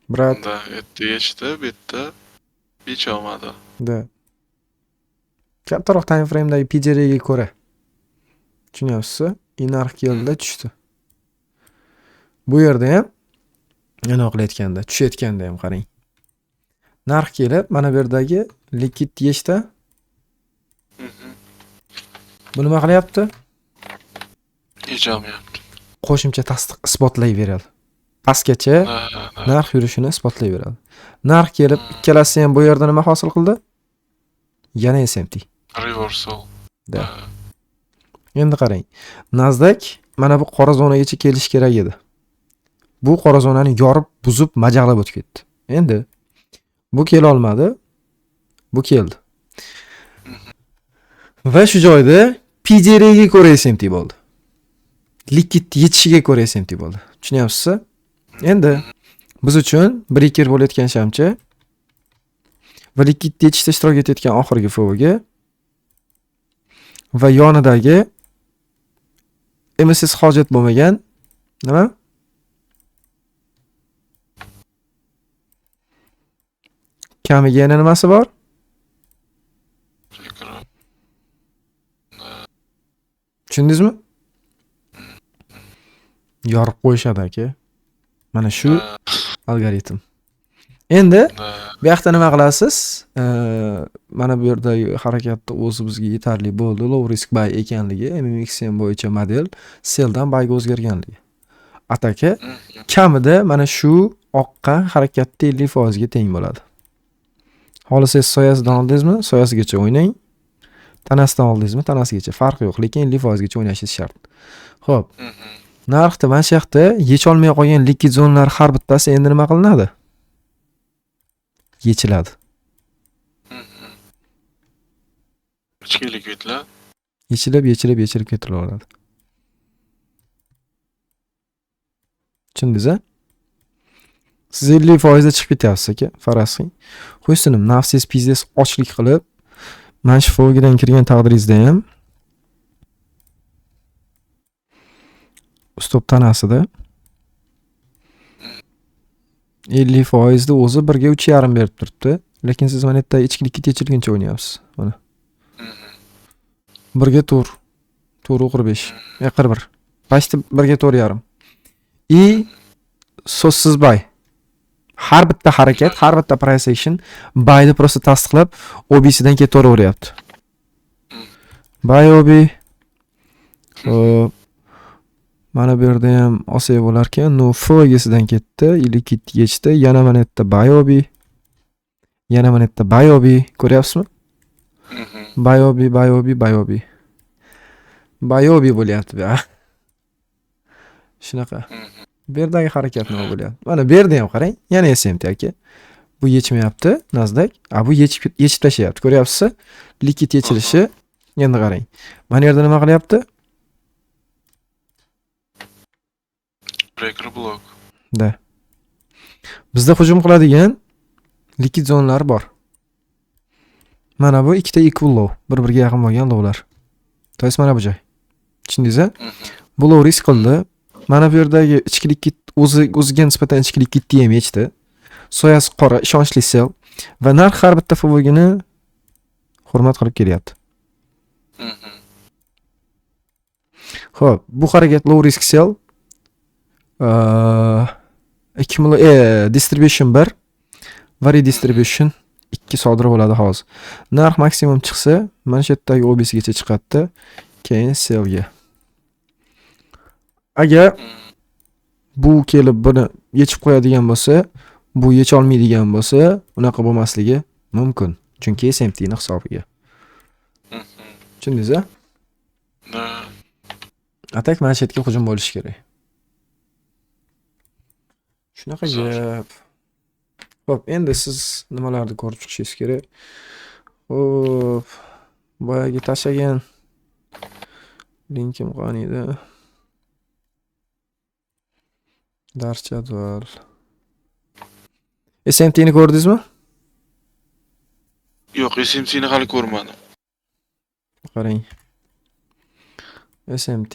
B: Brat.
C: Da, yerda yechdi, bu yerda yecholmadi.
B: Da. Kattaroq time frame'dagi PDRga ko'ra. Tushunyapsiz? Narx keldi, tushdi. Bu yerda ham yana qilayotganda, tushayotganda ham qarang. Narx kelib, mana bu yerdagi likid yechdi. Bu nima qilyapti?
C: Yecholmayapti.
B: Qo'shimcha tasdiq isbotlay beradi. Pastgacha narx yurishini isbotlay beradi. Narx kelib, ikkalasi ham bu yerda nima hosil qildi? Yana SMT.
C: Reversal.
B: Da. Endi qarang. Nasdaq mana bu qora zonagacha kelish kerak edi. Bu qora zonani yorib, buzib, majaqlab o'tib ketdi. Endi bu kela olmadi. Bu keldi. Va shu joyda PDRga ko'ra SMT bo'ldi. Likid yechishiga ko'ra SMT bo'ldi. Tushunyapsizmi? Endi biz uchun breaker bo'layotgan shamcha va likid yechishda ishtirok etayotgan oxirgi FVG va yonidagi MSS hojat bo'lmagan nima? Kamiga yana nimasi bor? Tushundingizmi? Yorib qo'yishadi aka. Mana shu algoritm. Endi bu yoqda nima qilasiz? Mana bu yerdagi harakatni o'zi bizga yetarli bo'ldi. Low risk buy ekanligi, MMXM bo'yicha model selldan buyga o'zgarganligi. Ataka kamida mana shu oqqan harakatda 50% ga teng bo'ladi. Xohlasangiz soyasidan oldingizmi, soyasigacha o'ynang. Tanasidan oldingizmi, tanasigacha farqi yo'q, lekin 50% gacha o'ynashingiz shart. Xo'p. Narxda mana shu yoqda yecholmay qolgan likid zonalar har bittasi endi nima qilinadi? Yechiladi.
C: Ichki likvidlar
B: yechilib, yechilib, yechilib ketilaveradi. Tushundingiz-a? Siz 50% da chiqib ketyapsiz aka, faraz qiling. Qo'ysinim, nafsingiz pizdes ochlik qilib, mana shu fogidan kirgan taqdiringizda ham stop tanasida 50% da o'zi 1 ga 3.5 berib turibdi. Lekin siz mana yerda ichki likid yechilguncha o'ynayapsiz. Mana. 1 ga 4. 4.45. 41. Почти 1 ga 4.5. И so'zsiz buy. Har bitta harakat, har bitta price action buyni просто tasdiqlab OB'sidan ketaveryapti. Buy OB. Xo'p. Mana bu yerda ham olsak bo'larkan, no FGsidan ketdi, likid yechdi, yana mana yerda buy OB. Yana mana yerda buy OB, ko'ryapsizmi? Buy OB, buy OB, buy OB. Buy OB bo'lyapti bu. Shunaqa. Bu yerdagi harakat nima bo'lyapti? Mana bu yerda ham qarang, yana SMT aka. Bu yechmayapti, Nasdaq. A bu yechib tashlayapti. Ko'ryapsizmi? Likid yechilishi. Endi qarang. Mana yerda nima qilyapti?
C: Breaker block.
B: Da. Bizda hujum qiladigan likid zonalar bor. Mana bu ikkita equal low, bir-biriga yaqin bo'lgan lowlar. To есть mana bu joy. Tushundingiz-a? Bu low risk qildi. Mana bu yerdagi ichki likid o'ziga nisbatan ichki likidni ham yechdi. Soyasi qora, ishonchli sell va narx har bitta FVGni hurmat qilib kelyapti. Xo'p, bu harakat low risk sell. Distribution 1 va redistribution 2 sodir bo'ladi hozir. Narx maksimum chiqsa, mana shu yerdagi O B S'gacha chiqadi, keyin sellga. Agar bu kelib buni yechib qo'yadigan bo'lsa, bu yecha olmaydigan bo'lsa, unaqa bo'lmasligi mumkin. Chunki S M T ni hisobiga. Tushundingiz-a?
C: Da.
B: Atak mana shu yerga hujum bo'lishi kerak. Shunaqa gap. Xo'p, endi siz nimalarni ko'rib chiqishingiz kerak? Xo'p, boyagi tashlagan linkim qani edi? Dars jadval. S M T ni ko'rdingizmi?
C: Yo'q, S M T ni hali ko'rmadim.
B: Qarang. SMT.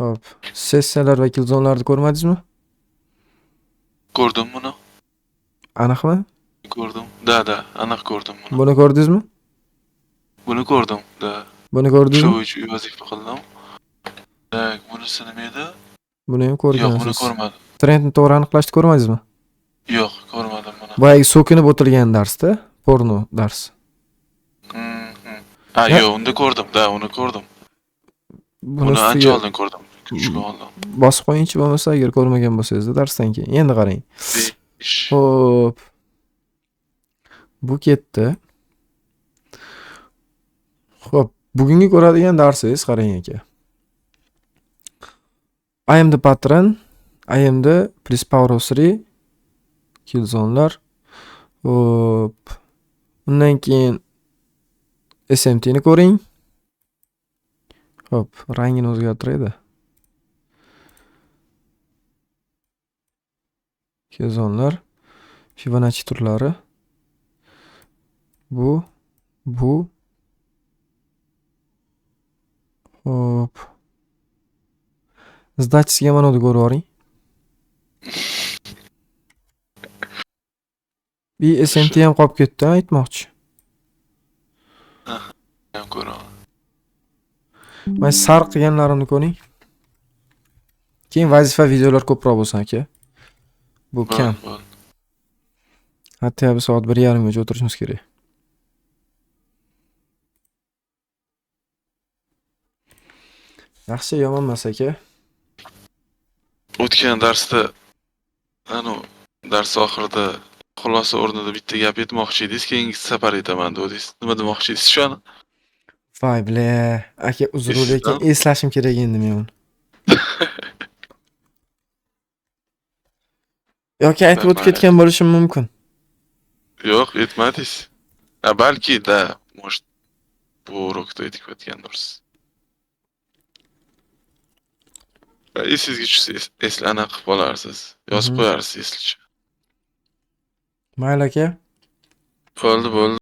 B: Hop, sessiyalar va killzonelarni ko'rmadingizmi?
C: Ko'rdim buni.
B: Aniqmi?
C: Ko'rdim. Da, da, aniq ko'rdim buni.
B: Buni ko'rdingizmi?
C: Buni ko'rdim, da.
B: Buni ko'rdingizmi?
C: Shu uch vazifa qildim. Tak, bunisi nima edi?
B: Buni ham
C: Yo'q, buni
B: ko'rgansiz.
C: ko'rmadim.
B: Trendni to'g'ri aniqlashni ko'rmadingizmi?
C: Yo'q, ko'rmadim buni.
B: Boyagi so'kinib o'tilgan darsda, porno dars.
C: Ha, yo'q, unda ko'rdim, da, uni ko'rdim.
B: Buni
C: Buni ancha
B: ustiga
C: oldin ko'rdim. Uch kun oldin.
B: Bosib qo'yingchi bo'lmasa, agar ko'rmagan bo'lsangiz darsdan keyin. Endi qarang.
C: 5.
B: Xo'p. Bu ketdi. Xo'p, bugungi ko'radigan darsingiz qarang aka. IMD pattern, IMD plus power of 3 killzonelar. Xo'p. Undan keyin SMT ni ko'ring. Xo'p, rangini o'zgartiraydi. Killzonelar, Fibonacci turlari. Bu, bu. Xo'p. Sdachisiga mana buni ko'rib oling. Bir SMT ham qolib ketdi, aytmoqchi.
C: Ham ko'raman.
B: Mana sariq qilganlarimni ko'ring. Keyin vazifa videolar ko'proq bo'lsin, aka. Bu kam.
C: Bo'ldi.
B: Hatto bir soat 1:30 gacha o'tirishimiz kerak. Yaxshi, yomon emas, aka.
C: O'tgan darsda anu dars oxirida xulosa o'rnida bitta gap aytmoqchi edingiz, keyingi safar aytaman dedingiz. Nima demoqchi edingiz shuni?
B: Voy бля, aka, uzr, lekin
C: Esingizda?
B: Eslashim kerak endi men uni. Yoki aytib o'tib
C: Mayli.
B: Ketgan bo'lishim mumkin.
C: Yo'q, aytmadingiz. A balki да, может, bu урок da aytib o'tgandirsiz. Esingizga tushsa esla anaqa qilib qolarsiz. Yozib qo'yarsiz eslicha.
B: Mayli, aka.
C: Bo'ldi, bo'ldi.